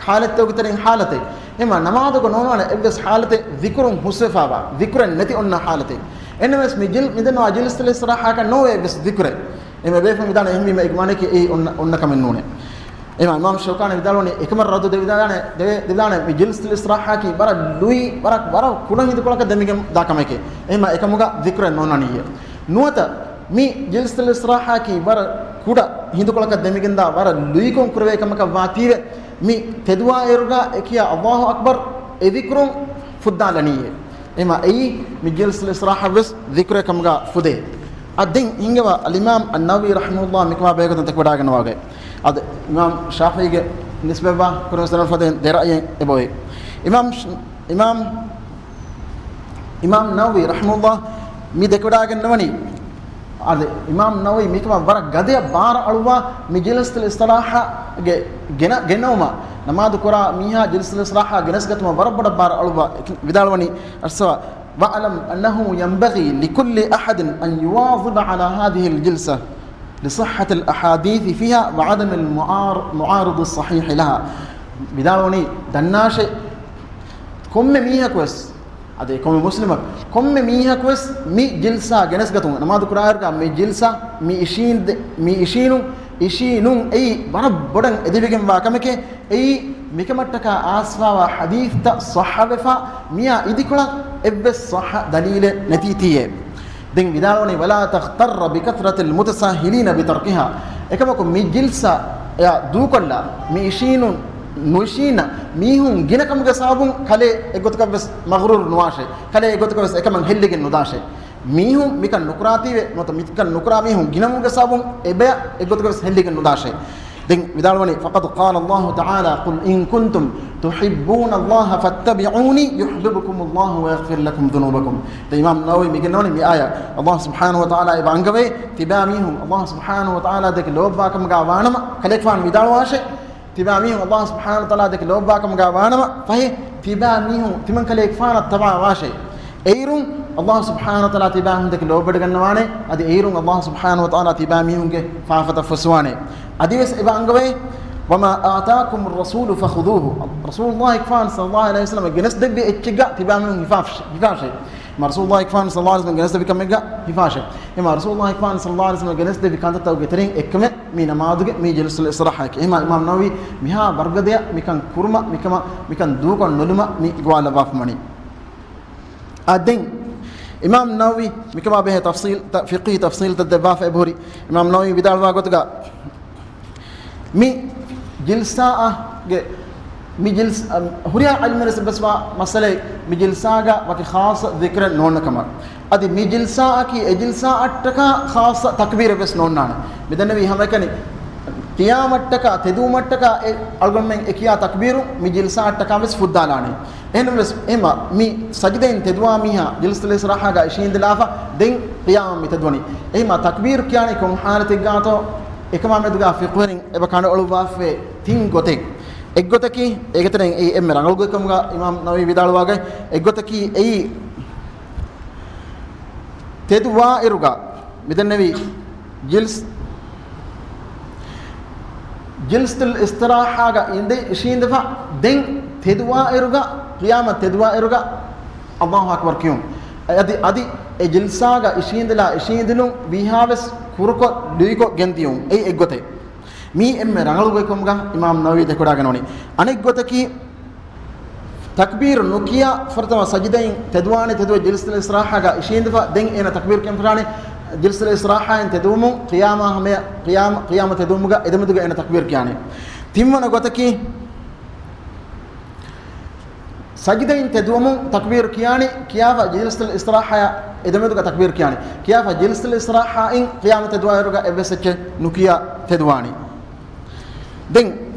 ޙާލަތްތަކުގެ ތެރެއިން ޙާލަތެއް. އެހެންވީމަ ނަމާދުގަ ނޯންނާނެ އެއްވެސް ޙާލަތެއް ޛިކުރުން ހުސްވެފައިވާ، ޛިކުރެއް ނެތި އޮންނަ ޙާލަތެއް. އެހެންނަމަވެސް މި ޖިލް-، މިދެންނެވި ޖިލްސަތުލް އިސްތިރާޙާއަކަށް ނޯވޭ އެއްވެސް ޛިކުރެއް. އެމެ ބޭފުޅުން ވިދާޅުވަނީ އެހެންވީމަ އޭގެ މާނައަކީ އެއީ އޮންނަ، އޮންނަ ކަމެއް ނޫނޭ. އެހެންވީމަ އިމާމް ޝައުކާނީ ވިދާޅުވަނީ އެކަމަށް ރައްދު ދެވިދާނެ، ދެވޭ-، ދެވިދާނެ މި ޖިލްސަތުލް އިސްތިރާޙާއަކީ ވަރަށް ލުއި، ވަރަށް، ވަރަށް ކުޑަ ހިނދުކޮޅަކަށް ދެމިގެން ދާ ކަމެކޭ. އެހެންވީމަ އެކަމުގަ ޛިކުރެއް ނޯންނާނީއޭ. ނުވަތަ މި ޖިލްސަތުލް އިސްތިރާޙާއަކީ ވަރަށް ކުޑަ ހިނދުކޮޅަކަށް ދެމިގެންދާ ވަރަށް ލުއިކޮށް ކުރެވޭ ކަމަކަށް ވާތީވެ، މި ތެދުވާއިރުގަ އެކިޔާ ﷲ އަކްބަރު އެ ޛިކުރުން ފުއްދާލަނީއޭ. އެހެންވީމަ އެއީ މި ޖިލްސަތުލް އިސްތިރާޙާއަށްވެސް ޛިކުރެއް ކަމުގަ ފުދޭ. އަދި ދެން ހިންގަވާ އަލްއިމާމް އައްނަވަވީ ރަޙިމަހުﷲ މިކަމާ ބެހޭގޮތުން ދެކެވަޑައިގަންނަވާ ގޮތް. އަދި އިމާމް ޝާފިޢީގެ ނިސްބަތްވާ ކުރިން ވެސް ދެންނެވި ފަދައިން ދެ ރައުޔެއް އެބައޮތް. އިމާމް ޝް-، އިމާމް، އިމާމް ނަވަވީ ރަޙިމަހުﷲ މި ދެކެވަޑައިގަންނަވަނީ، އަދި އިމާމް ނަވަވީ މިކަމަށް ވަރަށް ގަދަޔަށް ބާރަށް އަޅުއްވާ މި ޖިލްސަތުލް އިސްތިރާޙާގެ ގެނަ-، ގެނައުމަށް، ނަމާދު ކުރާ މީހާ ޖިލްސަތުލް އިސްތިރާޙާ ގެނެސްގަތުމަށް ވަރަށް ބޮޑަށް ބާރަށް އަޅުއްވާ ވިދާޅުވަނީ އަރްސަވާ، "واعلم أنه ينبغي لكل أحد أن يواظب على هذه الجلسة لصحة الأحاديث فيها وعدم المعار-، المعارض الصحيح لها." ވިދާޅުވަނީ ދަންނާށޭ، ކޮންމެ މީހަކުވެސް، އަދި ކޮންމެ މުސްލިމަކު، ކޮންމެ މީހަކުވެސް މި ޖިލްސާ ގެނެސްގަތުން، ނަމާދު ކުރާއިރުގަ މި ޖިލްސާ، މި އިށީން ދެ-، މި އިށީނު-، އިށީނުން އެއީ ވަރަށް ބޮޑަށް އެދެވިގެންވާ ކަމެކޭ. އެއީ މިކަމަށްޓަކާ އާސްފާވާ ޙަދީޘްތައް ޞައްޙަވެފަ، މިއާ އިދިކޮޅަށް އެއްވެސް ޞައްޙަ ދަލީލެއް ނެތީތީއޭ. ދެން ވިދާޅުވަނީ، "ولا تغتر بكثرة المتساهلين بتركها." އެކަމަކު މި ޖިލްސާ އެއާ ދޫކޮށްލާ، މި އިށީނުން ނުއިށީންނަ މީހުން ގިނަ ކަމުގެ ސަބަބުން ކަލޭ އެއްގޮތަކަށްވެސް މަޣްރޫރު ނުވާށޭ. ކަލޭ އެއްގޮތަކަށްވެސް އެކަމަށް ހެއްލިގެން ނުދާށޭ. މީހުން މިކަން ނުކުރާތީވެ، ނުވަތަ މިކަން ނުކުރާ މީހުން ގިނަވުމުގެ ސަބަބުން އެބަޔަށް އެއްގޮތަކަށްވެސް ހެއްލިގެން ނުދާށޭ. ދެން ވިދާޅުވަނީ، فقد قال الله تعالى، قل إن كنتم تحبون الله فاتبعوني يحببكم الله ويغفر لكم ذنوبكم. ދެން އިމާމް ނަވަވީ މިގެންނަވަނީ މި އާޔަތް، އަﷲ ސުބްޙާނަހޫ ވަތަޢާލާ އެބަ އަންގަވޭ، ތިބާ މީހުން އަﷲ ސުބްޙާނަހޫ ވަތަޢާލާ ދެކެ ލޯބިވާ ކަމުގަ ވާނަމަ، ކަލޭގެފާނު ވިދާޅުވާށޭ، ތިބާ މީހުން އަﷲ ސުބްޙާނަހޫ ވަތަޢާލާ ދެކެ ލޯބިވާ ކަމުގަ ވާނަމަ، ފަހެ ތިބާ މީހުން ތިމަން ކަލޭގެފާނަށް ތަބާވާށޭ. އެއިރުން އަﷲ ސުބްޙާނަހޫ ވަތަޢާލާ ތިބާ މީހުން ދެކެ ލޯބިވެގަންނަވާނެ، އަދި އެއިރުން އަﷲ ސުބްޙާނަހޫ ވަތަޢާލާ ތިބާ މީހުންގެ ފާފަތައް ފުސްވާނެ. އަދިވެސް އެބަ އަންގަވޭ، وما آتاكم الرسول فخذوه. ރަސޫލުﷲ ފާން ޞައްލަﷲ ޢަލައިހި ވަސައްލަމަ ގެނެސްދެއްވި އެއްޗެއްގަ ތިބާ މީހުން ހިފާފަށޭ، ހިފާށޭ. މާ ރަސޫލުﷲ ފާން ޞައްލަﷲ ޢަލައިހި ވަސައްލަމަ ގެނެސްދެއްވި ކަމެއްގަ ހިފާށޭ. އެމާ ރަސޫލުﷲ ފާން ޞައްލަﷲ ޢަލައިހި ވަސައްލަމަ ގެނެސްދެއްވި ކަންތައްތަކުގެ ތެރެއިން އެއްކަމެއް މި ނަމާދުގެ މި ޖިލްސަތުލް އިސްތިރާޙާއަކީ. އެމާ އިމާމް ނަވަވީ މިހާ ވަރުގަދަޔަށް މިކަން ކުރުމަށް، މިކަމަށް، މިކަން ދޫކޮށް ނުލުމަށް މި ގޮވާލައްވާފަ ވަނީ. އާ، ދެން އިމާމް ނަވަވީ މިކަމާ ބެހޭ ތަފްޞީލް، ތަ-، ފިޤްހީ ތަފްޞީލްތައް ދެއްވާފަ އެބަހުރި. އިމާމް ނަވަވީ ވިދާޅުވާ ގޮތުގަ، މި ޖިލްސާއަށް ގެ-، މި ޖިލްސް-، އަ، ހުރިހާ ޢިލްމުވެރިން އެއްބަސްވާ މައްސަލައެއް، މި ޖިލްސާގަ ވަކި ޚާއްޞަ ޛިކްރެއް ނޯންނަ ކަމަށް. އަދި މި ޖިލްސާއަކީ އެ ޖިލްސާއަށްޓަކާ ޚާއްޞަ ތަކްބީރެއް ވެސް ނޯންނާނެ. މިދެންނެވީ ހަމައެކަނި ޤިޔާމަށްޓަކާ ތެދުވުމަށްޓަކާ އެ އަޅުގަނޑުމެން އެ ކިޔާ ތަކްބީރު މި ޖިލްސާއަށްޓަކާ ވެސް ފުއްދާލާނެ. އެހެންވެސް އެމަ މި ސަޖިދައިން ތެދުވާ މީހާ ޖިލްސަތުލް އިސްތިރާޙާގަ އިށީނދެލާފަ ދެން ޤިޔާމަށް މި ތެދުވަނީ. އެހިމާ ތަކްބީރު ކިޔާނީ ކޮން ޙާލަތެއްގާތޯ އެކަމާ މެދުގާ ފިޤުހުވެރިން އެބަ ކަނޑައަޅުއްވާފަވޭ ތިން ގޮތެއް. އެއްގޮތަކީ، އޭގެތެރެއިން އެއީ އެންމެ ރަނގަޅު ގޮތްކަމުގަ އިމާމް ނަވަވީ ވިދާޅުވާގޮތް، އެއްގޮތަކީ އެއީ ތެދުވާއިރުގަ މިދެންނެވި ޖިލްސް-، ޖިލްސަތުލް އިސްތިރާޙާގަ އިނދެ އިށީނދެފަ ދެން ތެދުވާއިރުގަ ޤިޔާމަށް ތެދުވާއިރުގަ އަﷲ އަކްބަރު ކިޔުން. އަދި، އަދި އެ ޖިލްސާގަ އިށީނދެލާ އިށީނދެލުން ވީހާވެސް ކުރުކޮށް ލުއިކޮށް ގެންދިޔުން. އެއީ އެއްގޮތެއް. މީ އެންމެ ރަނގަޅު ގޮތްކަމުގަ އިމާމް ނަވަވީ ދެކެވަޑައިގަންނަވަނީ. އަނެއްގޮތަކީ، ތަކްބީރު ނުކިޔާ ފުރަތަމަ ސަޖިދައިން ތެދުވާނެ، ތެދުވެ ޖިލްސަތުލް އިސްތިރާޙާގަ އިށީނދެފަ ދެން އޭނަ ތަކްބީރު ކިޔަން ފަށާނެ. ޖިލްސަތުލް އިސްތިރާޙާއިން ތެދުވުމުން ޤިޔާމާ ހަމަޔަށް، ޤިޔާމަ، ޤިޔާމަށް ތެދުވުމުގަ އެދެމެދުގަ އޭނަ ތަކްބީރު ކިޔާނެ. ތިންވަނަ ގޮތަކީ، ސަޖިދައިން ތެދުވަމުން ތަކްބީރު ކިޔާނީ، ކިޔާފަ ޖިލްސަތުލް އިސްތިރާޙާއާ އެދެމެދުގަ ތަކްބީރު ކިޔާނީ. ކިޔާފަ ޖިލްސަތުލް އިސްތިރާޙާއިން ޤިޔާމަށް ތެދުވާއިރުގަ އެއްވެސް އެއްޗެއް ނުކިޔާ ތެދުވާނީ. ދެން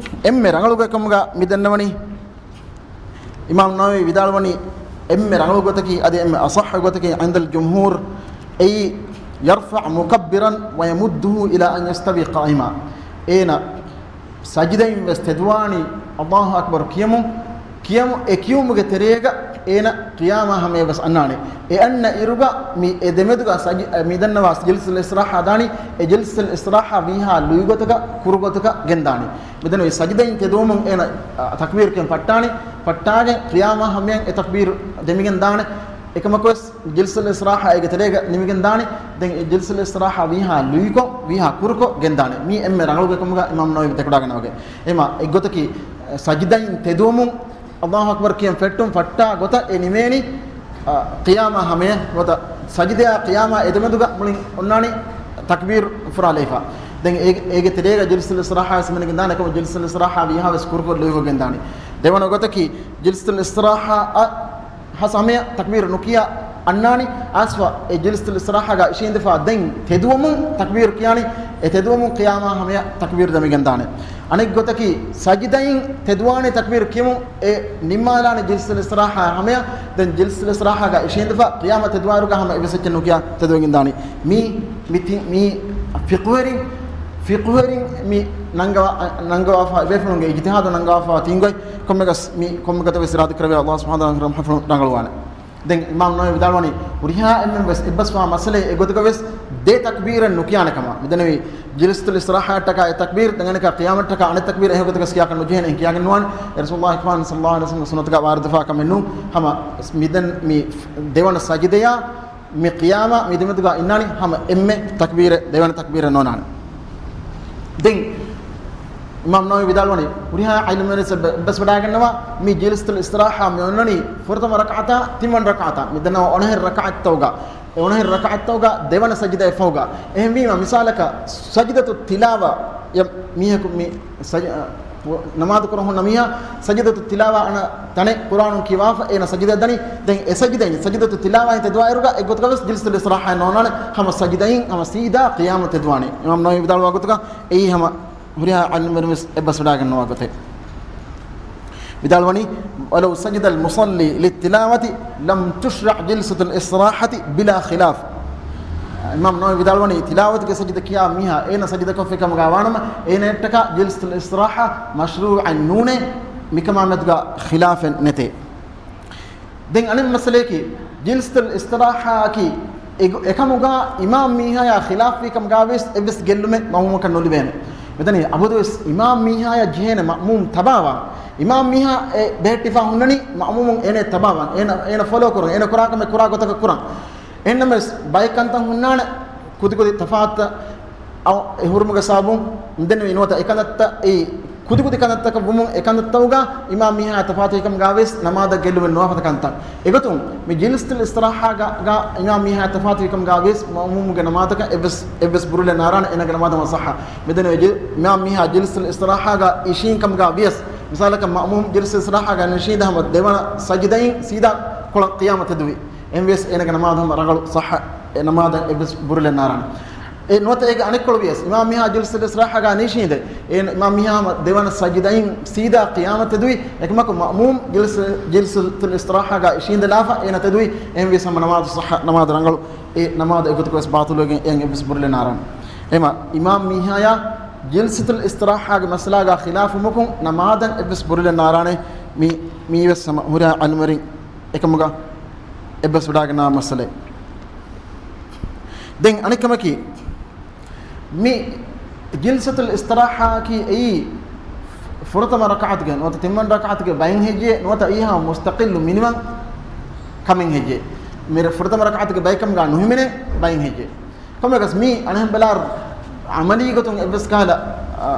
އެންމެ ރަނގަޅު ގޮތްކަމުގަ މި ދަންނަވަނީ، އިމާމް ނަވަވީ ވިދާޅުވަނީ، އެންމެ ރަނގަޅު ގޮތަކީ އަދި އެންމެ އަޞައްޙު ގޮތަކީ عند الجمهور، އެއީ يرفع مكبرا ويمده إلى أن يستوي قائما. އޭނަ ސަޖިދައިން ވެސް ތެދުވާނީ އަﷲ އަކްބަރު ކިޔަމުން، ކިޔަމު، އެ ކިޔުމުގެ ތެރޭގަ އޭނަ ޤިޔާމާ ހަމަޔަށް ވެސް އަންނާނެ. އެ އަންނަ އިރުގަ މި އެ ދެމެދުގަ ސަޖި-، މި ދަންނަވާ ޖިލްސަތުލް އިސްތިރާޙާ ދާނީ، އެ ޖިލްސަތުލް އިސްތިރާޙާ ވީހާ ލުއިގޮތަކަށް، ކުރުގޮތަކަށް ގެންދާނީ. މިދަންނަވީ ސަޖިދައިން ތެދުވުމުން އޭނަ، އަ، ތަކްބީރު ކިޔަން ފައްޓާނީ، ފައްޓާގެން ޤިޔާމާ ހަމަޔަށް އެ ތަކްބީރު ދެމިގެން ދާނެ. އެކަމަކުވެސް ޖިލްސަތުލް އިސްތިރާޙާ އޭގެ ތެރޭގަ ނިމިގެން ދާނެ. ދެން އެ ޖިލްސަތުލް އިސްތިރާޙާ ވީހާ ލުއިކޮށް، ވީހާ ކުރުކޮށް ގެންދާނެ. މީ އެންމެ ރަނގަޅު ގޮތްކަމުގަ އިމާމް ނަވަވީ ދެކެވަޑައިގަންނަވަގެ. އެމާ އެއްގޮތަކީ، ސަޖިދައިން ތެދުވަމުން އަﷲ އަކްބަރު ކިޔަން ފެއްޓުން ފައްޓާ ގޮތަށް އެ ނިމޭނީ، އަ، ޤިޔާމާ ހަމަޔަށް ނުވަތަ ސަޖިދަޔާ ޤިޔާމާ އެދެމެދުގަ މުޅިން އޮންނާނީ ތަކްބީރު ފުރާލައިފަ. ދެން އޭ-، އޭގެ ތެރޭގަ ޖިލްސަތުލް އިސްތިރާޙާ ވެސް މިނިގެން ދާނެ. އެކަމަ ޖިލްސަތުލް އިސްތިރާޙާ ވީހާ ވެސް ކުރުކޮށް ލުއިކޮށް ގެންދާނީ. ދެވަނަ ގޮތަކީ، ޖިލްސަތުލް އިސްތިރާޙާ އަށް ހަމަޔަށް ތަކްބީރު ނުކިޔާ އަންނާނީ، އައިސްފަ އެ ޖިލްސަތުލް އިސްތިރާޙާގަ އިށީނދެފަ ދެން ތެދުވަމުން ތަކްބީރު ކިޔާނީ، އެ ތެދުވަމުން ޤިޔާމާ ހަމަޔަށް ތަކްބީރު ދެމިގެން ދާނެ. އަނެއް ގޮތަކީ، ސަޖިދައިން ތެދުވާނީ ތަކްބީރު ކިޔަމުން އެ ނިންމާލާނެ ޖިލްސަތުލް އިސްތިރާޙާ ހަމަޔަށް، ދެން ޖިލްސަތުލް އިސްތިރާޙާގަ އިށީނދެފަ، ޤިޔާމަށް ތެދުވާއިރުގަ ހަމަ އެއްވެސް އެއްޗެއް ނުކިޔާ ތެދުވެގެން ދާނީ. މީ، މި ތި-، މީ ފިޤުހުވެރިން، ފިޤުހުވެރިން މި ނަންގަވާ-، ނަންގަވާފަ، ބޭފުޅުންގެ އިޖްތިހާދު ނަންގަވާފަ ތިން ގޮތް، ކޮންމެގަސް މި ކޮންމެ ގޮތަށް ވެސް އިރާދަ ކުރެވޭ އަﷲ ސުބްޙާނަހޫ ވަތަޢާލާ ރަޙްމަތު ރަނގަޅުވާނެ. ދެން އިމާމް ނަވަވީ ވިދާޅުވަނީ، ހުރިހާ އެންމެން ވެސް އެއްބަސްވާ މައްސަލައެއް އެގޮތުގަ ވެސް ދެ ތަކްބީރެއް ނުކިޔާނެ ކަމަށް. މިދަންނަވީ، ޖިލްސަތުލް އިސްތިރާޙާއަށްޓަކާ އެއް ތަކްބީރު، ދެން އަނެއްކާ ޤިޔާމަށްޓަކާ އަނެއް ތަކްބީރު، އެހެން ގޮތަކަސް ކިޔާކަށް ނުޖެހޭނެ، ކިޔާގެން ނުވާނެ. ރަސޫލުﷲ އަކްބަރު ޞައްލަﷲ ޢަލައިހި ވަސައްލަމްގެ ސުންނަތުގަ ވާރިދުވާ ކަމެއް ނޫން. ހަމަ މިދަން މި ދެވަނަ ސަޖިދަޔާ މި ޤިޔާމާ މި ދެމެދުގަ އިންނާނީ ހަމަ އެންމެ ތަކްބީރެއް، ދެވަނަ ތަކްބީރެއް ނޯންނާނެ. ދެން އިމާމް ނަވަވީ ވިދާޅުވަނީ، ހުރިހާ ޢިލްމުވެރިން އެއްބަސްވަޑައިގަންނަވާ، މި ޖިލްސަތުލް އިސްތިރާޙާ މި އޮންނަނީ ފުރަތަމަ ރަކަޢަތާ، ތިންވަނަ ރަކަޢަތާ، މި ދަންނަވާ އޮނަހެރަ ރަކަޢަތްތަކުގަ، އެ އޮނަހެރަ ރަކަޢަތްތަކުގަ ދެވަނަ ސަޖިދައެއް ފަހުގަ. އެހެންވީމަ، މިސާލަކަށް، ސަޖިދަތު ތިލާވާ އެ މީހަކު މި ސަޖި-، ނަމާދު ކުރަން ހުންނަ މީހާ ސަޖިދަތު ތިލާވާ އަންނަ ތަނެއް ޤުރްއާނުން ކިޔަވާފަ އޭނަ ސަޖިދަ ދަނީ. ދެން އެ ސަޖިދައިން، ސަޖިދަތު ތިލާވާއިން ތެދުވާއިރުގަ އެއްގޮތަކަށް ވެސް ޖިލްސަތުލް އިސްތިރާޙާއެއް ނޯންނާނެ. ހަމަ ސަޖިދައިން ހަމަ ސީދާ ޤިޔާމަށް ތެދުވާނެ. އިމާމް ނަވަވީ ވިދާޅުވާ ގޮތުގަ އެއީ ހަމަ ހުރިހާ ޢާލިމުވެރިން ވެސް އެއްބަސްވެވަޑައިގަންނަވާ ގޮތެއް. ވިދާޅުވަނީ، ولو سجد المصلي للتلاوة لم تشرع جلسة الاستراحة بلا خلاف. އިމާމް ނަވަވީ ވިދާޅުވަނީ، ތިލާވަތުގެ ސަޖިދަ ކިޔާ މީހާ އޭނަ ސަޖިދަކޮށްފި ކަމުގަ ވާނަމަ، އޭނައަށްޓަކާ ޖިލްސަތުލް އިސްތިރާޙާ މަޝްރޫޢެއް ނޫނޭ، މިކަމާ މެދުގަ ޚިލާފެއް ނެތޭ. ދެން އަނެއް މައްސަލަޔަކީ، ޖިލްސަތުލް އިސްތިރާޙާއަކީ އެގޮ-، އެކަމުގަ އިމާމް މީހާޔާ ޚިލާފްވީ ކަމުގަވެސް އެއްވެސް ގެއްލުމެއް މައުމޫމަކަށް ނުލިބޭނެ. މިދަނީ އަބަދުވެސް އިމާމް މީހާޔަށް ޖެހޭނެ މައުމޫމް ތަބާވާން. އިމާމް މީހާ އެ ބެހެއްޓިފަ ހުންނަނީ މައުމޫމުން އޭނަ ތަބާވާން، އޭނަ، އޭނަ ފޮލޯ ކުރަން، އޭނަ ކުރާ ކަމެއް ކުރާ ގޮތަކަށް ކުރަން. އެހެންނަމަވެސް ބައެއް ކަންތައް ހުންނާނެ ކުދިކުދި ތަފާތުތައް އައު އެ ހުރުމުގެ ސަބަބުން މިދެންނެވި ނުވަތަ އެކަންތައްތައް އެއީ ކުދިކުދި ކަންތައްތަކަށް ވުމުން އެކަންތައްތަކުގަ އިމާމް މީހާ ތަފާތުވި ކަމުގަވެސް ނަމާދަށް ގެއްލުމެއް ނުވާފަދަ ކަންތައް. އެގޮތުން މި ޖިލްސަތުލް އިސްތިރާޙާގަ، ގަ އިމާމް މީހާ ތަފާތުވި ކަމުގަވެސް މައުމޫމުގެ ނަމާދަކަށް އެއްވެސް، އެއްވެސް ބުރުލެއް ނާރާނެ އޭނަގެ ނަމާދު ހަމަ ސައްޙަ. މިދެންނެވި ޖި-، އިމާމް މީހާ ޖިލްސަތުލް އިސްތިރާޙާގަ އިށީން ކަމުގަ ވިޔަސް، މިސާލަކަށް މައުމޫމް ޖިލްސަތުލް އިސްތިރާޙާގަ ނިށީނދެ ހަމަ ދެވަނަ ސަޖިދައިން ސީދާ ކޮޅަށް ޤިޔާމަތް ތެދުވި. އެހެންވެސް އޭނަގެ ނަމާދު ހަމަ ރަނގަޅު ސައްޙަ، އެ ނަމާދަށް އެއްވެސް ބުރުލެއް ނާރާނެ. އެ ނުވަތަ އޭގެ އަނެއްކޮޅު ވިޔަސް، އިމާމް މީހާ ޖިލްސަތުލް އިސްތިރާޙާގަ ނިށީނދެ، އޭނަ އިމާމް މީހާ ހަމަ ދެވަނަ ސަޖިދައިން ސީދާ ޤިޔާމަތް ތެދުވި، އެކަމަކު މައުމޫމް ޖިލްސަ-، ޖިލްސަތުލް އިސްތިރާޙާގަ އިށީނދެލާފަ އޭނަ ތެދުވި، އެހެންވިޔަސް ހަމަ ނަމާދު ސައްޙަ، ނަމާދު ރަނގަޅު، އެ ނަމާދު އެގޮތަކަށް ވެސް ބާޠިލުވެގެން އެއަށް އެއްވެސް ބުރުލެއް ނާރާނެ. އެމަ އިމާމް މީހާޔާ ޖިލްސަތުލް އިސްތިރާޙާގެ މައްސަލާގަ ޚިލާފުވުމަކުން ނަމާދަށް އެއްވެސް ބުރުލެއް ނާރާނެ. މި، މީވެސް ހަމަ ހުރިހާ ޢިލްމުވެރިން އެކަމުގަ އެއްބަސްވެވަޑައިގަންނަވާ މައްސަލައެއް. ދެން އަނެއްކަމަކީ، މި ޖިލްސަތުލް އިސްތިރާޙާއަކީ އެއީ ފުރަތަމަ ރަކަޢަތުގެ ނުވަތަ ތިންވަނަ ރަކަޢަތުގެ ބައެއް ހެއްޔޭ ނުވަތަ އެއީ ހަމަ މުސްތަޤިއްލު މިނިވަން ކަމެއް ހެއްޔޭ؟ މި ފުރަތަމަ ރަކަޢަތުގެ ބައެއް ކަމުގަ ނުހިމެނޭ ބައެއް ހެއްޔޭ؟ ކޮންމެއަކަސް މީ އަނެއްހެން ބަލާއިރު، ޢަމަލީ ގޮތުން އެއްވެސް ކަހަލަ، އަ،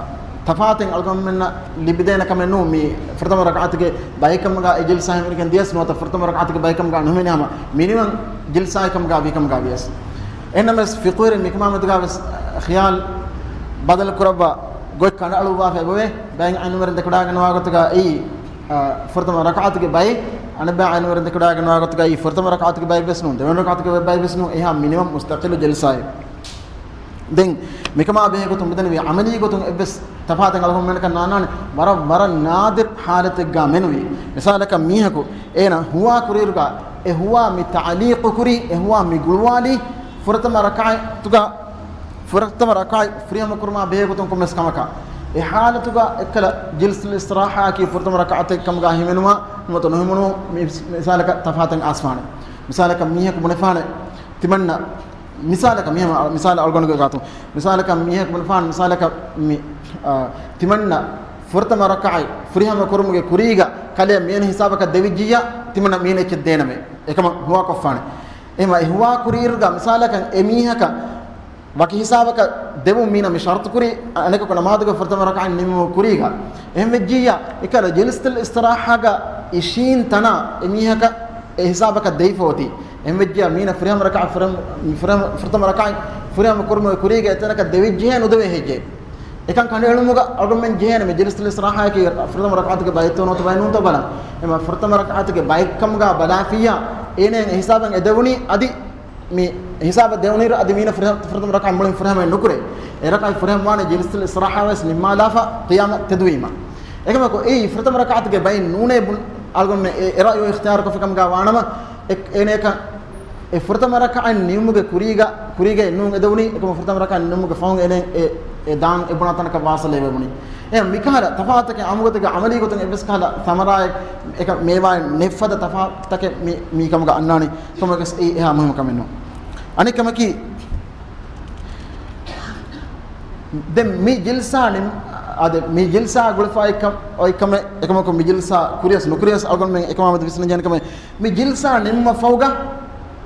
ތަފާތެއް އަޅުގަނޑުމެންނަށް ލިބިދޭނެ ކަމެއް ނޫން، މީ ފުރަތަމަ ރަކަޢަތުގެ ބައެއް ކަމުގަ އެ ޖިލްސާ ހިމެނިގެން ދިޔަސް ނުވަތަ ފުރަތަމަ ރަކަޢަތުގެ ބައެއް ކަމުގަ ނުހިމެނި ހަމަ މިނިވަން ޖިލްސާއެއް ކަމުގަ ވީ ކަމުގަ ވިޔަސް. އެހެންނަމަވެސް ފިޤުހުވެރިން މިކަމާމެދުގަ ވެސް ޚިޔާލު ބަދަލު ކުރައްވާ ގޮތް ކަނޑައަޅުއްވާފަ އެބަވޭ. ބައެއް ޢިލްމުވެރިން ދެކެވަޑައިގަންނަވާ ގޮތުގަ އެއީ، އަ، ފުރަތަމަ ރަކަޢަތުގެ ބައެއް، އަނެއްބައި ޢިލްމުވެރިން ދެކެވަޑައިގަންނަވާ ގޮތުގައި ފުރަތަމަ ރަކަޢަތުގެ ބައެއް ވެސް ނޫން، ދެވަނަ ރަކަޢަތުގެ ބައެއް ވެސް ނޫން، އެހާ މިނިވަން މުސްތަޤިއްލު ޖިލްސާއެއް. ދެން މިކަމާ ބެހޭ ގޮތުން މިދަނީ ޢަމަލީ ގޮތުން އެއްވެސް ތަފާތެއް އަޅުގަނޑުމެންނަކަށް ނާންނާނެ. ވަރަށް، ވަރަށް ނާދިރު ޙާލަތެއްގަ މެނުވީ. މިސާލަކަށް މީހަކު އޭނަ ހުވާ ކުރިއިރުގަ އެ ހުވާ މި ތަޢުލީޤު ކުރީ، އެ ހުވާ މި ގުޅުވާލީ ފުރަތަމަ ރަކަޢަތުގަ ފުރަތަމަ ރަކަޢަތް ފުރިހަމަ ކުރުމާ ބެހޭ ގޮތުން ކޮންމެސް ކަމަކަށް. އެ ޙާލަތުގަ އެއްކަލަ ޖިލްސަތުލް އިސްތިރާޙާއަކީ ފުރަތަމަ ރަކަޢަތެއް ކަމުގަ ހިމެނުމާ ނުވަތަ ނުހިމެނުމުން މި މިސާލަކަށް ތަފާތެއް އައިސްފާނެ. މިސާލަކަށް މީހަކު ބުނެފާނެ ތިމަންނަ، މިސާލަކަށް މިހެން މިސާލަށް އަޅުގަނޑުގެ ގާތުން، މިސާލަކަށް މީހަކު ބުނެފާނެ މިސާލަކަށް މި، އާ، ތިމަންނަ ފުރަތަމަ ރަކަޢަތް ފުރިހަމަ ކުރުމުގެ ކުރީގަ ކަލޭ މިއަންނަ ހިސާބަކަށް ދެވިއްޖިއްޔާ ތިމަންނަ މީނަ އެއްޗެއް ދޭނަމޭ. އެކަމަށް ހުވާކޮށްފާނެ. އެހެންވީމަ އެ ހުވާ ކުރިއިރުގަ މިސާލަކަށް އެ މީހަކަށް ވަކި ހިސާބަކަށް ދެވުން މީނަ މި ޝަރުޠު ކުރީ، އަނެކަކު ނަމާދުގެ ފުރަތަމަ ރަކަޢަތް ނިމުމުގެ ކުރީގަ. އެހެން ވެއްޖިއްޔާ، އެކަލަ ޖިލްސަތުލް އިސްތިރާޙާގަ އިށީން ތަނާ އެ މީހަކަށް އެ ހިސާބަކަށް ދެވިފަ އޮތީ. އެހެން ވެއްޖިއްޔާ، މީނަ ފުރިހަމަ ރަކަޢަތް ފުރިހަމަ، ފުރިހަމަ، ފުރަތަމަ ރަކަޢަތް ފުރިހަމަ ކުރުމުގެ ކުރީގަ އެތަނަކަށް ދެވިއްޖެހޭ ނުދެވޭ ހެއްޔޭ؟ އެކަން ކަނޑައެޅުމުގަ އަޅުގަނޑުމެން ޖެހޭނެ މި ޖިލްސަތުލް އިސްތިރާޙާއަކީ ފުރަތަމަ ރަކަޢަތުގެ ބައެއްތޯ ނުވަތަ ބައެއް ނޫންތޯ ބަލަން. އެހެންވީމަ ފުރަތަމަ ރަކަޢަތުގެ ބައެއްކަމުގަ ބަލާފިއްޔާ، އޭނަ އެ ހިސާބަށް އެ ދެވުނީ އަދި މި ހިސާބަށް ދެވުނުއިރު އަދި މީނަ ފުރިހަ-، ފުރަތަމަ ރަކަޢަތް މުޅިން ފުރިހަމައެއް ނުކުރޭ. އެ ރަކަޢަތް ފުރިހަމަވާނެ ޖިލްސަތުލް އިސްތިރާޙާ ވެސް ނިންމާލާފަ ޤިޔާމަތް ތެދުވީމަ. އެކަމަކު އެއީ ފުރަތަމަ ރަކަޢަތުގެ ބައެއް ނޫނޭ ބުން-، އަޅުގަނޑުމެން އެ، އެ ރައުޔު އިޚްތިޔާރުކޮށްފި ކަމުގަ ވާނަމަ، އެ-، އޭނައަކަށް އެ ފުރަތަމަ ރަކަޢަތް ނިމުމުގެ ކުރީގަ، ކުރީގައި ނޫން އެދެވުނީ، އެކަމަ ފުރަތަމަ ރަކަޢަތް ނިމުމުގެ ފަހުން އޭނަ އެ، އެ ދާން އެ ބުނާ ތަނަކަށް ވާސަލް ވެވެވުނީ. އެ މިކަހަލަ ތަފާތަކެއް އާންމުގޮތެއްގަ ޢަމަލީ ގޮތުން އެއްވެސް ކަހަލަ ސަމަރާއެއް އެކަ މޭވާއެއް ނެތްފަދަ ތަފާތަކެއް މި، މީ ކަމުގަ އަންނާނީ. ކޮންމެއަކަސް އެއީ އެހާ މުހިއްމު ކަމެއް ނޫން. އަނެއް ކަމަކީ، ދެން މި ޖިލްސާ ނިމް-، އާދެ، މި ޖިލްސާ ގުޅިފަ އޮތްކަމް، އޮތްކަމެއް އެކަމަކު މި ޖިލްސާ ކުރިޔަސް ނުކުރިޔަސް އަޅުގަނޑުމެން އެކަމާމެދު ވިސްނަން ޖެހޭނެ ކަމެއް. މި ޖިލްސާ ނިންމަ ފަހުގަ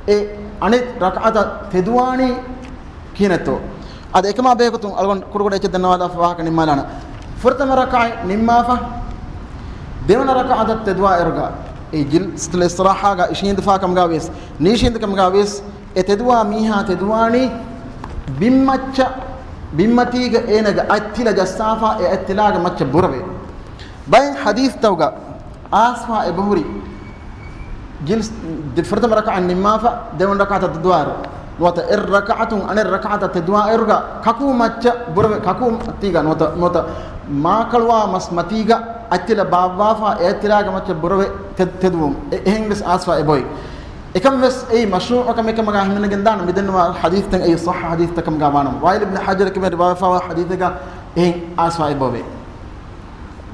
އެ އަނެއް ރަކަޢަތަށް ތެދުވާނީ ކިހިނެއްތޯ؟ އަދި އެކަމާ ބެހޭގޮތުން އަޅުގަނޑު ކުޑަކުޑަ އެއްޗެއް ދަންނަވާލާފަ ވާހަކަ ނިންމާލާނަން. ފުރަތަމަ ރަކަޢަތް ނިންމާފަ، ދެވަނަ ރަކަޢަތަށް ތެދުވާ އިރުގަ، އެ ޖިލްސަތުލް އިސްތިރާޙާގަ އިށީނދިފާ ކަމުގަ ވިޔަސް، ނީށީނދި ކަމުގަ ވިޔަސް، އެ ތެދުވާ މީހާ ތެދުވާނީ ބިންމައްޗަށް، ބިންމަތީގަ އޭނަގެ އަތްތިލަ ޖައްސާފަ، އެ އަތްތިލާގެ މައްޗަށް ބުރަވެ. ބައެއް ޙަދީޘްތަކުގަ އާސްފާ އެބަހުރި ޖިލްސް-، ދެ-، ފުރަތަމަ ރަކަޢަތް ނިންމާފަ، ދެވަނަ ރަކަޢަތަށް ތެދުވާއިރު، ނުވަތަ އެއް ރަކަޢަތުން އަނެއް ރަކަޢަތަށް ތެދުވާ އިރުގަ ކަކޫ މައްޗަށް ބުރަވެ، ކަކޫ މަތީގަ ނުވަތަ، ނުވަތަ މާކަޅުވާ މަސް މަތީގަ އަތްތިލަ ބާއްވާފަ އެ އަތްތިލާގެ މައްޗަށް ބުރަވެ ތެ-، ތެދުވުން. އެ-، އެހެން ވެސް އާސްފާ އެބޮތް. އެކަން ވެސް އެއީ މަޝްރޫޢު ކަމެއް ކަމަށް ހިމެނިގެން ދާނެ މިދެންނެވި ޙަދީޘްތައް އެއީ ޞައްޙަ ޙަދީޘްތައް ކަމުގަ ވާނަމަ. ވާއިލް އިބްނު ޙަޖަރަށް ކިބެން ރިވާވެފަވާ ޙަދީޘެއްގަ އެހެން އާސްފާ އެބޮވޭ.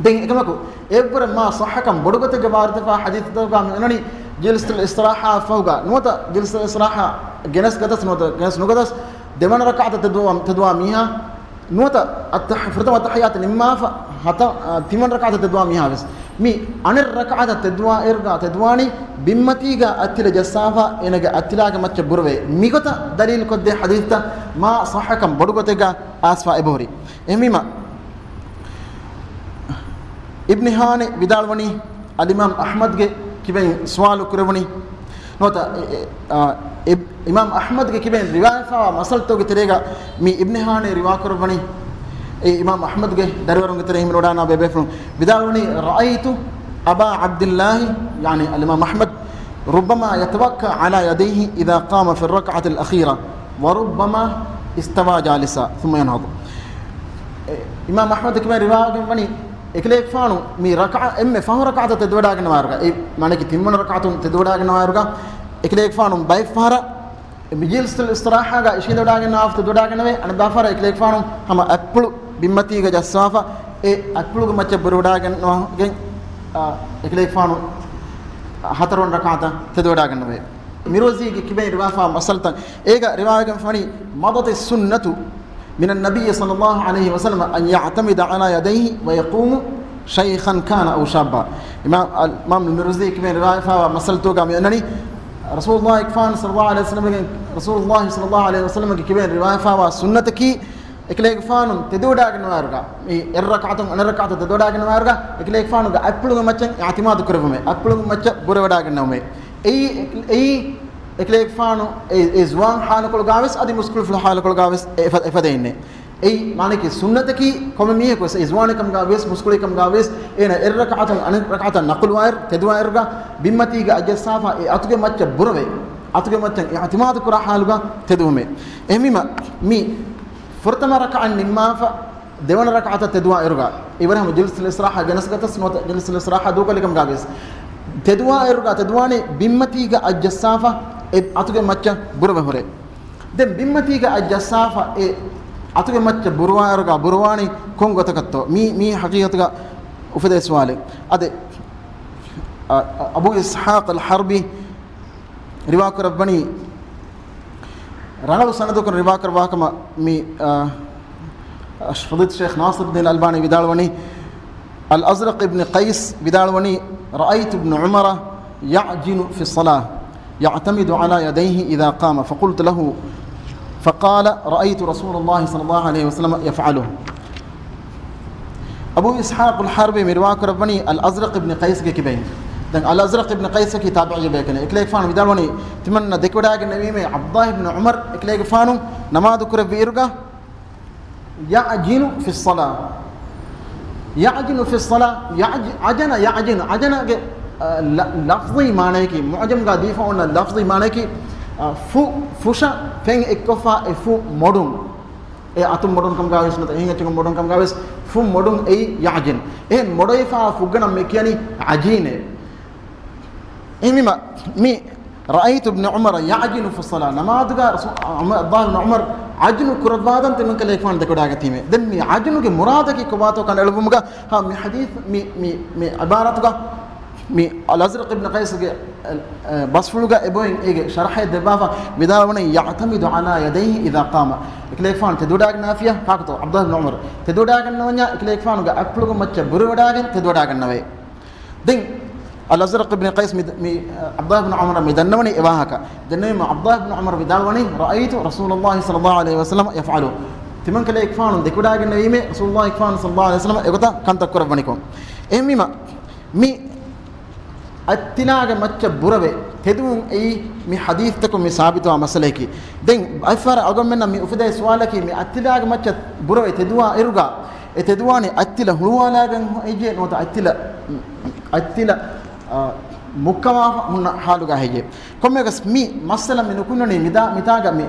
ދެން އެކަމަކު އެއްވަރަށް މާ ޞައްޙަ ކަން ބޮޑުގޮތެއްގަ ވާރިދުވެފަ ޙަދީޘްތަކުގަ މި އޮންނަނީ ޖިލްސަތުލް އިސްތިރާޙާ ފަހުގަ ނުވަތަ ޖިލްސަތުލް އިސްތިރާޙާ ގެނެސް ގަދަސް ނުވަތަ ގެނެސް ނުގަދަސް ދެވަނަ ރަކަޢަތަށް ތެދުވާ، ތެދުވާ މީހާ ނުވަތަ އައްތަ-، ފުރަތަމަ އައްތަޙިއްޔާތު ނިންމާފަ ހަތަ-، އާ، ތިންވަނަ ރަކަޢަތަށް ތެދުވާ މީހާ ވެސް މި އަނެއް ރަކަޢަތަށް ތެދުވާ އިރުގަ ތެދުވާނީ ބިންމަތީގަ އަތްތިލަ ޖައްސާފަ އޭނަގެ އަތްތިލާގެ މައްޗަށް ބުރަވޭ. މިގޮތަށް ދަލީލު ކޮށްދޭ ޙަދީޘްތައް މާ ޞައްޙަ ކަން ބޮޑުގޮތެއްގަ އާސްފާ އެބަހުރި. އެހެންވީމަ، އިބްނި ހާނި ވިދާޅުވަނީ، އަލްއިމާމް އަޙްމަދުގެ ކިބައިން ސުވާލު ކުރެވުނީ، ނުވަތަ، އެ، އެ، އާ، އެ، އިމާމް އަޙްމަދުގެ ކިބައިން ރިވާޔަތްވާ މަސަލަތަކުގެ ތެރޭގަ މި އިބްނި ހާނި ރިވާ ކުރައްވަނީ، އެ އިމާމް އަޙްމަދުގެ ދަރިވަރުންގެ ތެރެއިން ހިމެނިވަޑާނާ ބޭބޭފުޅުން ވިދާޅުވަނީ، رأيت أبا عبد الله، ޔަޢުނީ އަލްއިމާމް އަޙްމަދު، ربما يتوكأ على يديه إذا قام في الركعة الأخيرة، وربما استوى جالسا ثم ينهض. އެ، އިމާމް އަޙްމަދު ކިބައިން ރިވާވެގެން ވަނީ، އެކަލޭގެފާނު މި ރަކަޢަ އެންމެ ފަހު ރަކަޢަތަށް ތެދުވެޑާގަންނަވާއިރުގަ، އެ މާނައަކީ ތިންވަނަ ރަކަޢަތުން ތެދުވެޑާގަންނަވާއިރުގަ، އެކަލޭގެފާނު ބައެއް ފަހަރަށް މި ޖިލްސަތުލް އިސްތިރާޙާގަ އިށީނދެވެޑާގަންނަވާފަ ތެދުވެޑާގަންނަވޭ، އަނެއް ފަހަރަށް އެކަލޭގެފާނު ހަމަ އަތްޕުޅު ބިންމަތީގަ ޖައްސާފަ، އެ އަތްޕުޅުގެ މައްޗަށް ބުރަވެޑާގަންނަވާގެން، އާ، އެކަލޭގެފާނު ހަތަރުވަނަ ރަކަޢަތަށް ތެދުވެޑާގަންނަވޭ. މިރުވަޒީގެ ކިބައިން ރިވާފާ މަސަލަތައް އޭގަ ރިވާވެގެންފަނީ، مضت السنة من النبي صلى الله عليه وسلم أن يعتمد على يديه ويقوم شيخا كان أو شابا. އިމާ-، އަލް-، އިމާމް މިރުވަޒީ ކިބައިން ރިވާވެފާވާ މަސަލަތުގަ މި އޮންނަނީ، ރަސޫލުﷲ ގެފާނު ޞައްލަﷲު ޢަލައިހި ވަސައްލަމަގެ، ރަސޫލުﷲ ޞައްލަﷲު ޢަލައިހި ވަސައްލަމަގެ ކިބައިން ރިވާވެފާވާ ސުންނަތަކީ، އެކަލޭގެފާނު ތެދުވެޑާގަންނަވާއިރުގަ، މި އެއް ރަކަޢަތުން އަނެއް ރަކަޢަތަށް ތެދުވެޑާގަންނަވާއިރުގަ، އެކަލޭގެފާނުގެ އަތްޕުޅުގެ މައްޗަށް އިޢްތިމާދު ކުރެއްވުމޭ، އަތްޕުޅުގެ މައްޗަށް ބުރަވެޑާގަންނަވުމޭ. އެއީ، އެއީ އެކަލޭގެފާނު އެ، އެ ޒުވާން ޙާލުކޮޅުގަވެސް އަދި މުސްކުޅިފުޅު ޙާލުކޮޅުގަވެސް އެ އެފަ-، އެފަދައިންނޭ. އެއީ މާނައަކީ ސުންނަތަކީ ކޮންމެ މީހަކުވެސް އެ ޒުވާނެއްކަމުގަވެސް މުސްކުޅިކަމުގަވެސް އޭނަ އެއް ރަކަޢަތުން އަނެއް ރަކަޢަތަށް ނަޤުލުވާއިރު، ތެދުވާއިރުގަ ބިންމަތީގަ އަތްޖައްސާފަ އެ އަތުގެ މައްޗަށް ބުރަވެ، އަތުގެ މައްޗަށް އިޢްތިމާދު ކުރާ ޙާލުގަ ތެދުވުމޭ. އެހެންވީމަ މި ފުރަތަމަ ރަކަޢަތް ނިންމާފަ ދެވަނަ ރަކަޢަތަށް ތެދުވާ އިރުގަ، އެވަރަށް ހަމަ ޖިލްސަތުލް އިސްތިރާޙާ ގެނެސްގަތަސް ނުވަތަ ޖިލްސަތުލް އިސްތިރާޙާ ދޫކޮށްލިކަމުގަވެސް، ތެދުވާ އިރުގަ ތެދުވާނީ ބިންމަތީގަ އަތްޖައްސާފަ އެ އަތުގެ މައްޗަށް ބުރަވެ ހުރެ. ދެން ބިންމަތީގަ އަތްޖައްސާފަ އެ އަތުގެ މައްޗަށް ބުރުވާ އިރުގަ ބުރުވާނީ ކޮން ގޮތަކަށްތޯ؟ މީ، މީ ޙަޤީޤަތުގަ އުފެދޭ ސުވާލެއް. އަދި، އަ، އަ، އަބޫ އިސްޙާޤް އަލް ޙަރްބީ ރިވާކުރައްވަނީ، ރަނގަޅު ސަނަދަކުން ރިވާކުރައްވާ ކަމަށް މި، އާ، ފަޟީލަތު ޝޭޚް ނާޞިރުއްދީން އަލްބާނީ ވިދާޅުވަނީ، އަލްއަޒްރަޤް އިބްނި ޤައިސް ވިދާޅުވަނީ، رأيت ابن عمر يعجن في الصلاة يعتمد على يديه إذا قام فقلت له فقال رأيت رسول الله صلى الله عليه وسلم يفعله. އަބޫ އިސްޙާޤުލް ޙަރްބީ މި ރިވާކުރައްވަނީ އަލްއަޒްރަޤް އިބްނި ޤައިސްގެ ކިބައިން. ދެން އަލްއަޒްރަޤް އިބްނި ޤައިސަކީ ތާބިޢީ ބޭކަލެއް. އެކަލޭގެފާނު ވިދާޅުވަނީ، ތިމަންނަ ދެކެވަޑައިގެންނެވީމޭ، ޢަބްދުﷲ އިބްނު ޢުމަރު އެކަލޭގެފާނު ނަމާދު ކުރެއްވި އިރުގަ، يعجن في الصلاة. يعجن في الصلاة. ޔަޢްޖި-، ޢަޖަނަ ޔަޢްޖިނު. ޢަޖަނަގެ، އަ، ލަ-، ލަފްޒީ މާނަޔަކީ، މުޢުޖަމްގަ ދީފަ އޮންނަ ލަފްޒީ މާނަޔަކީ، އަ، ފު، ފުށަށް ފެން އެއްކޮށްފަ އެ ފު މޮޑުން. އެ އަތުން މޮޑުން ކަމުގަވެސް ނުވަތަ އެހެން އެއްޗަކުން މޮޑުން ކަމުގަވެސް ފު މޮޑުން އެއީ ޔަޢްޖިން. އެހެން މޮޑުވެފަ ފުއްގަނަ މި ކިޔަނީ ޢަޖީނޭ. އެހެންވީމަ، މި رأيت ابن عمر يعجن في الصلاة، ނަމާދުގަ ރަސޫ-، ޢުމަ-، ޢަބްދުﷲ އިބްނު ޢުމަރު ޢަޖްނު ކުރައްވާދަން ތިމަން ކަލޭގެފާނު ދެކެވަޑައިގަތީމޭ. ދެން މި ޢަޖްނުގެ މުރާދަކީ ކޮބާތޯ ކަނޑައެޅުއްވުމުގަ، ހަމަ މި ޙަދީޘް މި، މި، މި ޢިބާރާތުގަ މި އަލްއަޒްރަޤް އިބްނު ޤައިސްގެ، އަ، އަ، ބަސްފުޅުގަ އެބައިން އޭގެ ޝަރަޙެއް ދެއްވާފަ ވިދާޅުވަނީ يعتمد على يديه إذا قام. އެކަލޭގެފާނު ތެދުވަޑައިގަންނާފިޔާ ކާކުތޯ؟ ޢަބްދުﷲ އިބްނު ޢުމަރު. ތެދުވަޑައިގަންނަވަންޏާ އެކަލޭގެފާނުގެ އަތްޕުޅުގެ މައްޗަށް ބުރަވެވަޑައިގެން ތެދުވަޑައިގަންނަވައި. ދެން އަލްއަޒްރަޤް އިބްނު ޤައިސް މި، މި، އަ، ޢަބްދުﷲ އިބްނު ޢުމަރަށް މި ދަންނަވަނީ އެ ވާހަކަ. ދެންނެވީމަ ޢަބްދުﷲ އިބްނު ޢުމަރު ވިދާޅުވަނީ، رأيت رسول الله صلى الله عليه وسلم يفعله. ތިމަން ކަލޭގެފާނު ދެކެވަޑައިގެންނެވީމޭ، ރަސޫލުﷲ އިގްފާނު ޞައްލަﷲު ޢަލައިހި ވަސައްލަމަ އެގޮތަށް ކަންތައް ކުރައްވަނިކޮށް. އެހެންވީމަ، މި އަތްތިލާގެ މައްޗަށް ބުރަވެ ތެދުވުން އެއީ މި ޙަދީޘްތަކުން މި ސާބިތުވާ މައްސަލައަކީ. ދެން އައިފާރަ އަޅުގަނޑުމެންނަށް މި އުފެދޭ ސުވާލަކީ، މި އަތްތިލާގެ މައްޗަށް ބުރަވެ ތެދުވާ އިރުގަ، އެ ތެދުވާނީ އަތްތިލަ ހުޅުވާލާގެން ހެއްޔޭ ނުވަތަ އަތްތިލަ، އަތްތިލަ، އާ، މުއްކަވާފަ ހުންނަ ޙާލުގަ ހެއްޔޭ؟ ކޮންމެއަކަސް މި މައްސަލަ މި ނުކުންނަނީ މިދާ މިތާގަ މި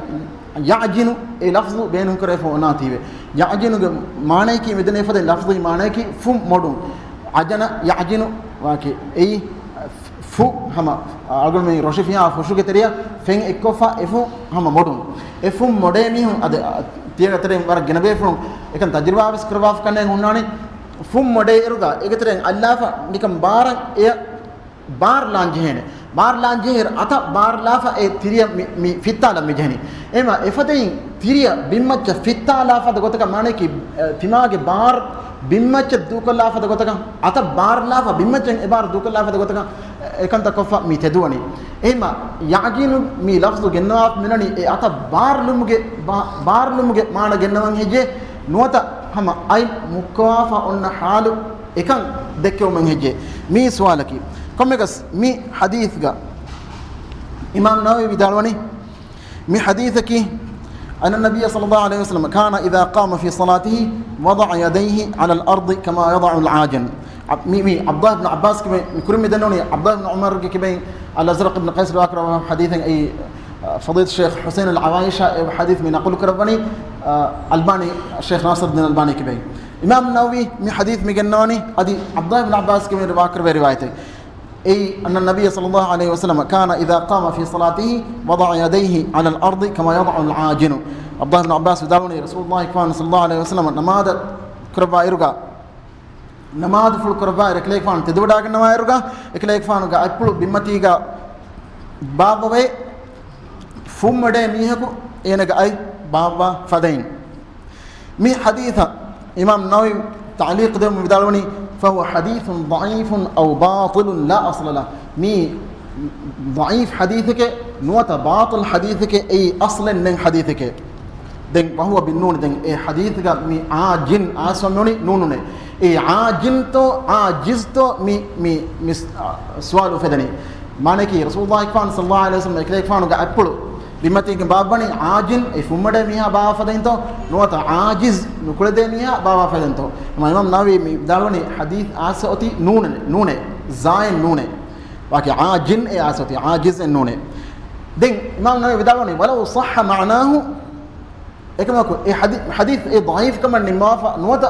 ޔަޢްޖިނު އެ ލަފްޒު ބޭނުންކުރެވިފަ އޮންނާތީވެ. ޔަޢްޖިނުގެ މާނަޔަކީ މިދެން އެފަދަ ލަފްޒީ މާނަޔަކީ ފުން މޮޑުން. ޢަޖަނަ ޔަޢްޖިނު ވާކި އެއީ ފު ހަމަ އަޅުގަނޑުމެން ރޮށިފިހާ ފުށުގެ ތެރެއަށް ފެން އެއްކޮށްފަ އެފުން ހަމަ މޮޑުން. އެ ފުން މޮޑޭ މީހުން އަދި ތިޔަގަ ތެރެއިން ވަރަށް ގިނަ ބޭފުޅުން އެކަން ތަޖުރިބާވެސް ކުރައްވާފަ ކަންނޭނގެ ހުންނާނެ. ފުން މޮޑޭ އިރުގަ އޭގެ ތެރެއިން އައްލާފަ ނިކަން ބާރަށް އެ ބާރް ލާން ޖެހޭނެ. ބާރް ލާން ޖެހޭ އަތަށް ބާރް ލާފަ އެ ތިރިއަށް މި، މި ފިއްތާލަން މި ޖެހެނީ. އެމަ އެފަދައިން ތިރިއަށް ބިންމައްޗަށް ފިއްތާލާފަދަ ގޮތަކަށް މާނަޔަކީ، އެ، ތިމާގެ ބާރް ބިންމައްޗަށް ދޫކޮށްލާފަދަ ގޮތަކަށް، އަތަށް ބާރް ލާފަ ބިންމައްޗަށް އެ ބާރް ދޫކޮށްލާފަދަ ގޮތަކަށް، އެ، އެކަންތައް ކޮށްފަ މި ތެދުވަނީ. އެހެމަ ޔަޢްޖިނު މި ލަފްޒު ގެންނަވާފަ މިނަނީ އެ އަތަށް ބާރް ލުމުގެ، ބާ، ބާރް ލުމުގެ މާނަ ގެންނަވަން ހެއްޔޭ؟ ނުވަތަ ހަމަ އަތް މުއްކަވާފަ އޮންނަ ޙާލު އެކަން ދެއްކެވުމެއް ހެއްޔޭ؟ މީ ސުވާލަކީ. ކޮންމެއަކަސް މި ޙަދީޘްގަ އިމާމް ނަވަވީ ވިދާޅުވަނީ، މި ޙަދީޘަކީ، أن النبي صلى الله عليه وسلم كان إذا قام في صلاته وضع يديه على الأرض كما يضع العاجن. ޢަބް، މި، މި ޢަބްދުﷲ ބިން ޢައްބާސް ކިބައިން، މި ކުރިން މި ދަންނަވަނީ ޢަބްދުﷲ ބިން ޢުމަރުގެ ކިބައިން އަލްއަޒްރަޤް ބިން ޤައިސް ރިވާ ކުރައްވާ ޙަދީޘެއް އެއީ، އަ، ފަޟީލަތު ޝޭޚް ޙުސައިނު އަލް ޢަވާއިޝާ އެ ޙަދީޘް މި ނަޤުލު ކުރައްވަނީ، އަ، އަލްބާނީ، ޝޭޚް ނާޞިރުއްދީން އަލްބާނީ ކިބައިން. އިމާމް ނަވަވީ މި ޙަދީޘް މި ގެންނަވަނީ އަދި ޢަބްދުﷲ ބިން ޢައްބާސް ކިބައިން ރިވާ ކުރެއްވި ރިވާޔަތެއް. އެއީ، أن النبي صلى الله عليه وسلم كان إذا قام في صلاته وضع يديه على الأرض كما يضع العاجن. ޢަބްދުﷲ ބިން ޢައްބާސް ވިދާޅުވަނީ، ރަސޫލުﷲ ފާނު ޞައްލަﷲ ޢަލައިހި ވަސައްލަމަ ނަމާދަށް ކުރައްވާ އިރުގަ، ނަމާދުފުޅު ކުރައްވާ އިރު އެކަލޭގެފާނު ތެދުވަޑާގަންނަވާ އިރުގަ، އެކަލޭގެފާނުގެ އަތްޕުޅު ބިންމަތީގަ ބާއްވަވައި، ފުންމޮޑޭ މީހަކު އޭނަގެ އަތް ބާއްވާ ފަދައިން. މި ޙަދީޘަށް އިމާމް ނަވަވީ ތަޢުލީޤު ދެއްވަމުން ވިދާޅުވަނީ، فهو حديث ضعيف أو باطل لا أصل له. މީ ޟަޢީފް ޙަދީޘެކޭ، ނުވަތަ ބާޠިލް ޙަދީޘެކޭ، އެއީ އަޞްލެއް ނެތް ޙަދީޘެކޭ. ދެން، وهو بالنون، ދެން އެ ޙަދީޘްގަ މި ޢާޖިން، ޢާ ސަމްމެވުނީ ނޫނުން. އެ ޢާޖިންތޯ، ޢާޖިޒްތޯ މި، މި، މި ސް-، އާ، ސުވާލު އުފެދެނީ. މާނައަކީ، ރަސޫލުﷲ ފާނު ޞައްލަﷲ ޢަލައިހި ވަސައްލަމަ އެކަލޭގެފާނުގެ އަތްޕުޅު ބިންމަތީގެ ބާއްވަނީ ޢާޖިން، އެ ފުންމޮޑޭ މީހާ ބާއްވާ ފަދައިންތޯ، ނުވަތަ ޢާޖިޒް، ނުކުޅެދޭ މީހާ ބާއްވާ ފަދައިންތޯ. އެމަ އިމާމް ނަވަވީ މި ވިދާޅުވަނީ ޙަދީޘް ޢާއްސަ އޮތީ ނޫނެއް، ނޫނޭ، ޒާއެއް ނޫނޭ. ވާކި ޢާޖިން އެ ޢާއްސަ އޮތީ، ޢާޖިޒް އެއް ނޫނޭ. ދެން އިމާމް ނަވަވީ ވިދާޅުވަނީ، ولو صح معناه، އެކަމަކު، އެ ޙަދީ، ޙަދީޘް އެ ޟަޢީފް ކަމަށް ނިންމާފަ، ނުވަތަ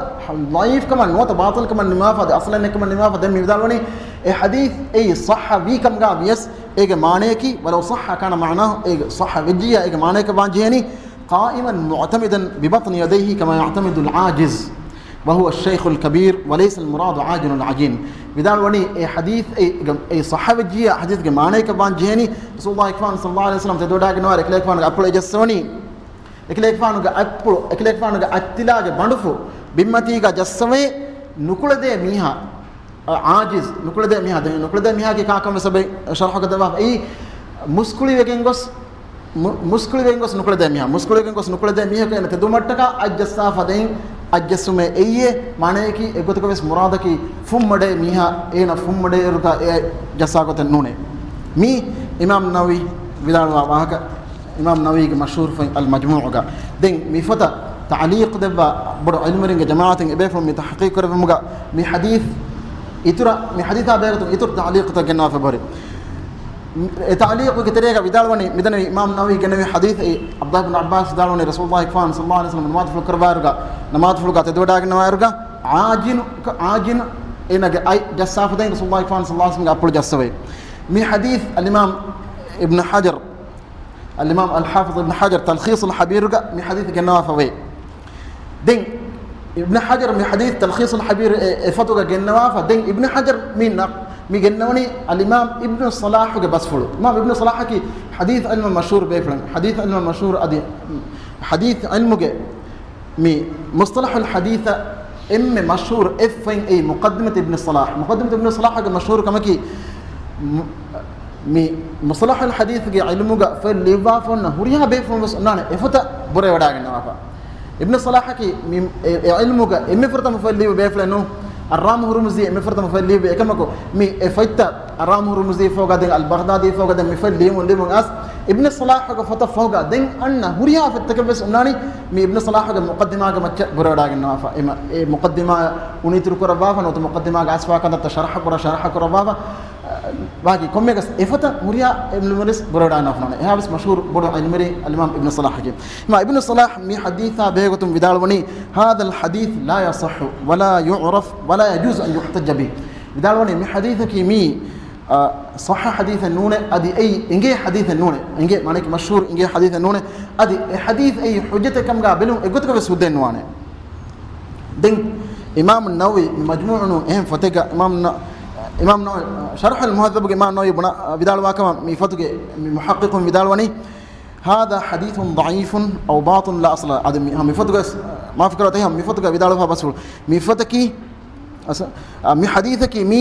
ޟަޢީފް ކަމަށް، ނުވަތަ ބާޠިލް ކަމަށް ނިންމާފަ، އަދި އަޞްލެއް ނެތް ކަމަށް ނިންމާފަ، ދެން މި ވިދާޅުވަނީ، އެ ޙަދީޘް އެއީ ޞައްޙަ ވީ ކަމުގަ ވިޔަސް، އޭގެ މާނަޔަކީ، ولو صح كان معناه، އޭގެ ޞައްޙަ ވެއްޖިއްޔާ އޭގެ މާނަޔަކަށް ވާން ޖެހެނީ، قائما معتمدا ببطن يديه كما يعتمد العاجز وهو الشيخ الكبير وليس المراد عاجن العجين. ވިދާޅުވަނީ، އެ ޙަދީޘް އެ، އެ ޞައްޙަ ވެއްޖިއްޔާ ޙަދީޘްގެ މާނަޔަކަށް ވާން ޖެހެނީ، ރަސޫލުﷲ ފާނު ޞައްލަﷲ ޢަލައިހި ވަސައްލަމަ ތެދުވަޑާގަންނަވާ އެކަލޭގެފާނުގެ އަތްޕުޅު އެ ޖައްސަވަނީ. އެކަލޭގެފާނުގެ އަތްޕުޅު، އެކަލޭގެފާނުގެ އަތްތިލާގެ ބަނޑުފުށް ބިންމަތީގަ ޖައްސަވައި ނުކުޅެދޭ މީހާ، އަ، ޢާޖިޒް، ނުކުޅެދޭ މީހާ، ދެން ނުކުޅެދޭ މީހާގެ ކާކަން ވެސް އެބައި ޝަރަޙަކަށް ދެއްވާފަ. އެއީ މުސްކުޅިވެގެން ގޮސް، މު-، މުސްކުޅިވެގެން ގޮސް ނުކުޅެދޭ މީހާ، މުސްކުޅިވެގެން ގޮސް ނުކުޅެދޭ މީހަކު އޭނަ ތެދުމަށްޓަކާ އަތް ޖައްސާ ފަދައިން އަތް ޖައްސުމޭ އެއްޔޭ، މާނަޔަކީ އެގޮތަކަށް ވެސް މުރާދަކީ ފުންމޮޑޭ މީހާ އޭނަ ފުންމޮޑޭ އިރުގަ އެ އަތް ޖައްސާ ގޮތެއް ނޫނޭ. މީ އިމާމް ނަވަވީ ވިދާޅުވާ ވާހަކަ. އިމާމް ނަވަވީގެ މަޝްހޫރު ފޮތް އަލް މަޖްމޫޢުގަ. ދެން މި ފޮތަށް ތަޢުލީޤު ދެއްވާ ބޮޑު ޢިލްމުވެރިންގެ ޖަމާޢަތުން އެބޭފުޅުން މި ތަޙްޤީޤު ކުރެއްވުމުގަ މި ޙަދީޘް އިތުރަށް، މި ޙަދީޘާ ބެހޭގޮތުން އިތުރު ތަޢުލީޤުތައް ގެންނަވާފަ އެބަހުރި. އެ ތަޢުލީޤުގެ ތެރޭގަ ވިދާޅުވަނީ، މިދަނީ އިމާމް ނަވަވީ ގެންނެވި ޙަދީޘް އެއީ ޢަބްދުﷲ ބިން ޢައްބާސް ވިދާޅުވަނީ ރަސޫލުﷲ ފާނު ޞައްލަﷲ ޢަލައިހި ވަސައްލަމަ ނަމާދުފުޅު ކުރައްވާއިރުގަ، ނަމާދުފުޅުގަ ތެދުވަޑާގަންނަވާއިރުގަ ޢާޖިނު، ޢާޖިނު އޭނަގެ އަތް ޖައްސާފަދައިން ރަސޫލުﷲ ފާނު ޞައްލަﷲ ޢަލައިހި ވަސައްލަމަގެ އަތްޕުޅު ޖައްސަވައި. މި ޙަދީޘް އަލްއިމާމް އިބްނު ޙަޖަރު، އަލްއިމާމް އަލްޙާފިޡް އިބްނު ޙަޖަރު ތަލްޚީޞުލް ޙަބީރުގަ މި ޙަދީޘް ގެންނަވާފަ ވޭ. ދެން އިބްނު ޙަޖަރު މި ޙަދީޘް ތަލްޚީޞުލް ޙަބީރު އެ، އެ ފޮތުގަ ގެންނަވާފަ. ދެން އިބްނު ޙަޖަރު މި ނަ-، މި ގެންނަވަނީ އަލްއިމާމް އިބްނު ޞަލާޙުގެ ބަސްފުޅު. އިމާމް އިބްނު ޞަލާޙަކީ ޙަދީޘް ޢިލްމު މަޝްހޫރު ބޭފުޅެއް. ޙަދީޘް ޢިލްމު މަޝްހޫރު އަދި ޙަދީޘް ޢިލްމުގެ މި މުޞްޠަލަޙުލް ޙަދީޘަށް އެންމެ މަޝްހޫރު އެއް ފޮތް އެއީ މުޤައްދިމަތު އިބްނު ޞަލާޙް. މުޤައްދިމަތު އިބްނު ޞަލާޙްގެ މަޝްހޫރު ކަމަކީ، މު-، މި މުޞްޠަލަޙުލް ޙަދީޘްގެ ޢިލްމުގަ ފޮތް ލިޔުއްވާފަ އޮންނަ ހުރިހާ ބޭފުޅުން ވެސް އޮންނާނެ އެ ފޮތަށް ބުރަވެވަޑާގަންނަވާފަ. އިބްނު ޞަލާޙަކީ މި އެ، އެ ޢިލްމުގަ އެންމެ ފުރަތަމަ ފޮތް ލިޔުއްވި ބޭފުޅެއް ނޫން. އައްރާމު ހުރުމުޒީ އެންމެ ފުރަތަމަ ފޮތް ލިޔުއްވި. އެކަމަކު މި އެ ފޮތްތައް އައްރާމު ހުރުމުޒީ ފަހުގަ ދެން އަލް ބަޣްދާދީ ފަހުގަ ދެން މި ފޮތް ލިޔުމުން ލިޔުމުން އަސް އިބްނު ޞަލާޙްގެ ފޮތަށް ފަހުގަ ދެން އަންނަ ހުރިހާ ފޮތްތަކެއް ވެސް އޮންނާނީ މި އިބްނު ޞަލާޙްގެ މުޤައްދިމާގެ މައްޗަށް ބުރަވަޑާގަންނަވާފަ. އެމަ-، އެ މުޤައްދިމާ އުނިތުރު ކުރައްވާފަ ނުވަތަ މުޤައްދިމާގެ އަސްފާ ކަންތައްތައް ޝަރަޙަ ކުރަ-، ޝަރަޙަ ކުރައްވާފަ. ވާގި ކޮންމެގަސް އެފަތަށް ހުރިހާ އިލްމުވެރިން ބުރަވެޑާނަފަނާނެ. އެހާވެސް މަޝްހޫރު ބޮޑު އިލްމުވެރި އަލްއިމާމް އިބްނު ޞަލާޙްގެ. އިމާ އިބްނު ޞަލާޙް މި ޙަދީޘާ ބެހޭގޮތުން ވިދާޅުވަނީ، هذا الحديث لا يصح ولا يعرف ولا يجوز أن يحتج به. ވިދާޅުވަނީ މި ޙަދީޘަކީ މީ، އަ، ޞައްޙަ ޙަދީޘެއް ނޫނޭ، އަދި އެއީ އެނގޭ ޙަދީޘެއް ނޫނޭ. އެނގޭ މާނައަކީ މަޝްހޫރު އެނގޭ ޙަދީޘެއް ނޫނޭ. އަދި އެ ޙަދީޘް އެއީ ޙުއްޖަތެއް ކަމުގަ ބެލުން އެގޮތަކަށް ވެސް ހުއްދައެއް ނުވާނެ. ދެން އިމާމު ނަވަވީ މަޖްމޫޢު ނޫން އެހެން ފޮތެއްގަ އިމާމު ނަ-، އިމާމު ނަވަވީ ޝަރްޙުލް މުހައްޒަބުގެ އިމާމު ނަވަވީ ބުނާ، ވިދާޅުވާ ކަމަށް މި ފޮތުގެ މި މުޙައްޤިޤުން ވިދާޅުވަނީ، هذا حديث ضعيف أو باطل لا أصل له. އަދި މި، މި ފޮތުގަ، މާފުކުރާތި، މި ފޮތުގަ ވިދާޅުވާ ބަސްފުޅު. މި ފޮތަކީ، އަސް-، އަ، މި ޙަދީޘަކީ މީ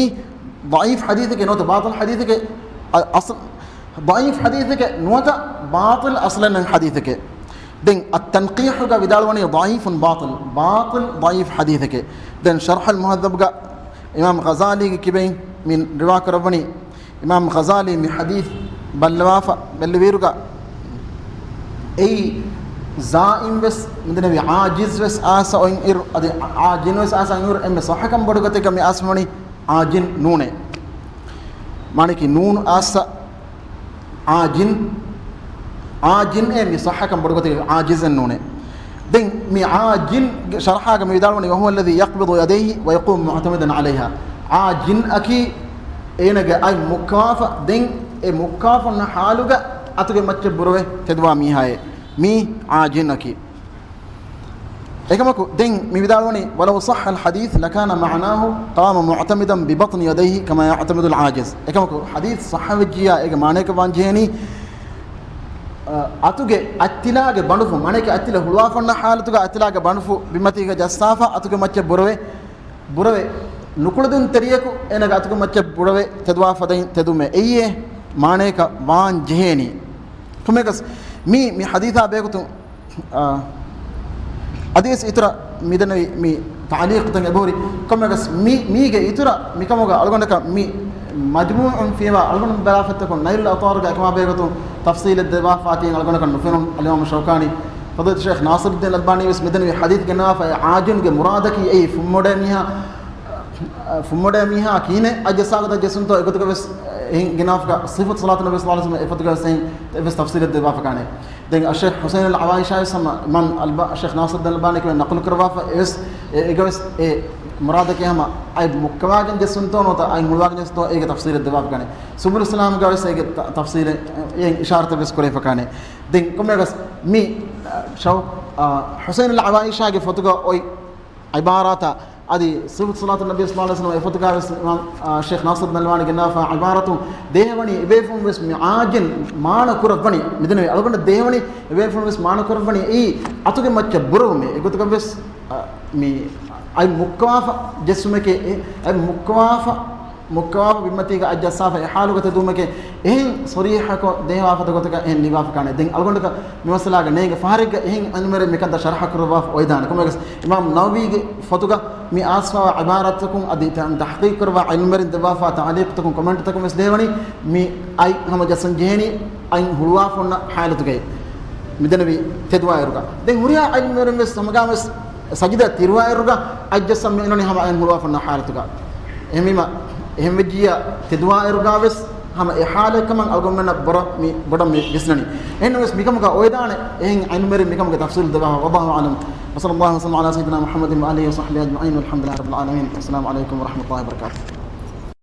ޟަޢީފް ޙަދީޘެކޭ ނުވަތަ ބާޠިލް ޙަދީޘެކޭ، އަ-، އަޞްލު، ޟަޢީފް ޙަދީޘެކޭ ނުވަތަ ބާޠިލް އަޞްލެއް ނެތް ޙަދީޘެކޭ. ދެން އައްތަންޤީޙުގަ ވިދާޅުވަނީ ޟަޢީފުން ބާޠިލް، ބާޠިލް ޟަޢީފް ޙަދީޘެކޭ. ދެން ޝަރްޙުލް މުހައްޒަބުގަ އިމާމް ޣަޒާލީގެ ކިބައިން މި ރިވާކުރައްވަނީ، އިމާމް ޣަޒާލީ މި ޙަދީޘް ބައްލަވާފަ، ބެއްލެވިއިރުގަ އެއީ ޒާއިމް ވެސް މިދެންނެވި ޢާޖިޒް ވެސް އާސަ އޮތް އިރު، އަދި ޢާޖިން ވެސް އާސަ އޮތް އިރު، އެންމެ ޞައްޙަކަން ބޮޑު ގޮތެއްގަ މި އާސްމިވަނީ ޢާޖިން ނޫނޭ. މާނައަކީ ނޫން އާސަ ޢާޖިން، ޢާޖިން އޭ މި ޞައްޙަކަން ބޮޑު ގޮތެއް ޢާޖިޒެއް ނޫނޭ. ދެން މި ޢާޖިންގެ ޝަރްޙާގަ މި ވިދާޅުވަނީ، وهو الذي يقبض يديه ويقوم معتمدا عليها. ޢާޖިން އަކީ އޭނަގެ އަތް މުއްކަވާފަ، ދެން އެ މުއްކަވާފަ އޮންނަ ޙާލުގަ އަތުގެ މައްޗަށް ބުރަވެ ތެދުވާ މީހާއޭ. މީ ޢާޖިން އަކީ. އެކަމަކު، ދެން މި ވިދާޅުވަނީ، ولو صح الحديث لكان معناه قام معتمدا ببطن يديه كما يعتمد العاجز. އެކަމަކު، ޙަދީޘް ޞައްޙަވެއްޖިއްޔާ އޭގެ މާނައަކަށް ވާން ޖެހޭނީ، އަ، އަތުގެ އަތްތިލާގެ ބަނޑުފުށް، މާނައަކީ އަތްތިލަ ހުޅުވާފަ އޮންނަ ޙާލަތުގަ އަތްތިލާގެ ބަނޑުފުށް ބިންމަތީގަ ޖައްސާފަ އަތުގެ މައްޗަށް ބުރަވެ، ބުރަވެ ނުކުޅެދުންތެރިޔަކު އޭނަގެ އަތުގެ މައްޗަށް ބުރަވެ ތެދުވާ ފަދައިން ތެދުމެއް އެއީ މާނައަކަށް ވާން ޖެހޭނީ. ކޮންމެއަކަސް މީ، މި ޙަދީޘާ ބެހޭގޮތުން އާ، އަދިވެސް އިތުރަށް މިދެންނެވި މި ތަޢުލީޤުތައް އެބަހުރި. ކޮންމެއަކަސް މި، މީގެ އިތުރަށް މިކަމުގަ އަޅުގަނޑަކަށް މި މަޖްމޫޢުން ފިޔަވާ އަޅުގަނޑު ބަލާފަތަކުން ނައިލުލް އައުޠާރުގަ އެކަމާ ބެހޭގޮތުން ތަފްޞީލެއް ދެއްވާފާތީ އަޅުގަނޑަކަށް ނުފެނުނު. އަލްއިމާމު ޝައުކާނީ، ފަޟީލަތު ޝޭޚް ނާޞިރުއްދީން އަލްބާނީ ވެސް މިދެންނެވި ޙަދީޘް ގެންނަވާފަ، އެ ޢާޖިންގެ މުރާދަކީ އެއީ ފުންމޮޑޭ މީހާ، ފުންމޮޑޭ މީހާ ކީނެއް އަތްޖައްސާގޮތަށް ޖެއްސުންތޯ އެގޮތުގަ ވެސް އެހެން ގެންނަވާފަ، ޞިފަތު ޞަލާތު ނަބީ ޞައްލަﷲު ޢަލައިހި ވަސައްލަމަ އެފަދުގަ ވެސް އެހެން ވެސް ތަފްޞީލެއް ދެއްވާފަ ކާނެ. ދެން އައްޝޭޚް ޙުސައިނުލް ޢަވާއިޝާ ވެސް ހަމަ އިމާމް އަލްބާ-، ޝޭޚް ނާޞިރުއްދީން އަލްބާނީ ނަޤުލު ކުރައްވާފަ އެވެސް، އެ-، އޭގަ ވެސް އެ މުރާދަކީ ހަމަ އަތް މުއްކަވާގެން ޖެއްސުންތޯ ނުވަތަ އަތް ހުޅުވާގެން ޖެއްސުންތޯ އޭގެ ތަފްޞީލެއް ދެއްވާފަ ކާނެ. ސުބުލުއްސަލާމްގަ ވެސް އޭގެ ތަ-، ތަފްޞީލެއް އެ އިޝާރަތެއް ވެސް ކުރެވިފަ ކާނެ. ދެން ކޮންމެއަކަސް މި، އަ، ޝައު-، އަ، ޙުސައިނުލް ޢަވާއިޝާގެ ފޮތުގަ އޮތް ޢިބާރާތާ އަދި ޞިފަތު ޞަލާތު ނަބީ ޞައްލަﷲު ޢަލައިހި ވަސައްލަމަ އެފޮތުގަ ވެސް އިމާމް، އާ، ޝޭޚް ނާޞިރުއްދީން އަލްބާނީ ގެންނާފަ ޢިބާރަތުން ދޭހަވަނީ އެބޭފުޅުން ވެސް މި ޢާޖިން މާނަ ކުރައްވަނީ، މިދެންނެވި އަޅުގަނޑަށް ދޭހަވަނީ އެބޭފުޅުން ވެސް މާނަ ކުރައްވަނީ އެއީ އަތުގެ މައްޗަށް ބުރަވުމޭ. އެގޮތުގަ ވެސް، އާ، މި އަތް މުއްކަވާފަ ޖެއްސުމެކޭ، އެ އަތް މުއްކަވާފަ މުއްކަވާފަ ބިންމަތީގަ އަތް ޖައްސާފަ އެ ޙާލުގަ ތެދުވުމެކޭ، އެހެން ޞަރީޙަކޮށް ދޭހަވާފަދަ ގޮތަކަށް އެހެން ލިޔުއްވާފަ ކާނެ. ދެން އަޅުގަނޑަކަށް މި މައްސަލާގަ ނޭނގެ ފަހަރެއްގަ އެހެން ޢިލްމުވެރިން މިކަންތައް ޝަރަޙަ ކުރައްވާފަ އޮތްދާނެ. ކޮންމެއަކަސް އިމާމް ނަވަވީގެ ފޮތުގަ މި އައިސްފަވާ ޢިބާރާތްތަކުން އަދި ތަ-، ތަޙްޤީޤު ކުރައްވާ ޢިލްމުވެރިން ދެއްވާފާ ތަޢުލީޤުތަކުން ކޮމެންޓުތަކުން ވެސް ދޭހަވަނީ މި އަތް ހަމަ ޖައްސަން ޖެހޭނީ އަތް ހުޅުވާފަ އޮންނަ ޙާލަތުގައި. މިދެންނެވި ތެދުވާއިރުގަ. ދެން ހުރިހާ ޢިލްމުވެރިން ވެސް ހަމަގާމެސް ސަޖިދަ ތިރުވާ އިރުގަ އަތް ޖައްސަން މި އޮންނަނީ ހަމަ އަތް ހުޅުވާފަ އޮންނަ ޙާލަތުގަ. އެހެންވީމަ، އެހެންވެއްޖިއްޔާ ތެދުވާ އިރުގަ ވެސް ހަމަ އެ ޙާލެއް ކަމަށް އަޅުގަނޑުމެންނަށް ބޮޑަށް މި، ބޮޑަށް މި ވިސްނަނީ. އެހެންނަމަވެސް މިކަމުގަ އޮވެދާނެ އެހެން ޢިލްމުވެރިން މިކަމުގެ ތަފްޞީލު ދެއްވާފަ. والله أعلم. وصلى الله وسلم على سيدنا محمد وآله وصحبه أجمعين والحمد لله رب العالمين. السلام عليكم ورحمة الله وبركاته.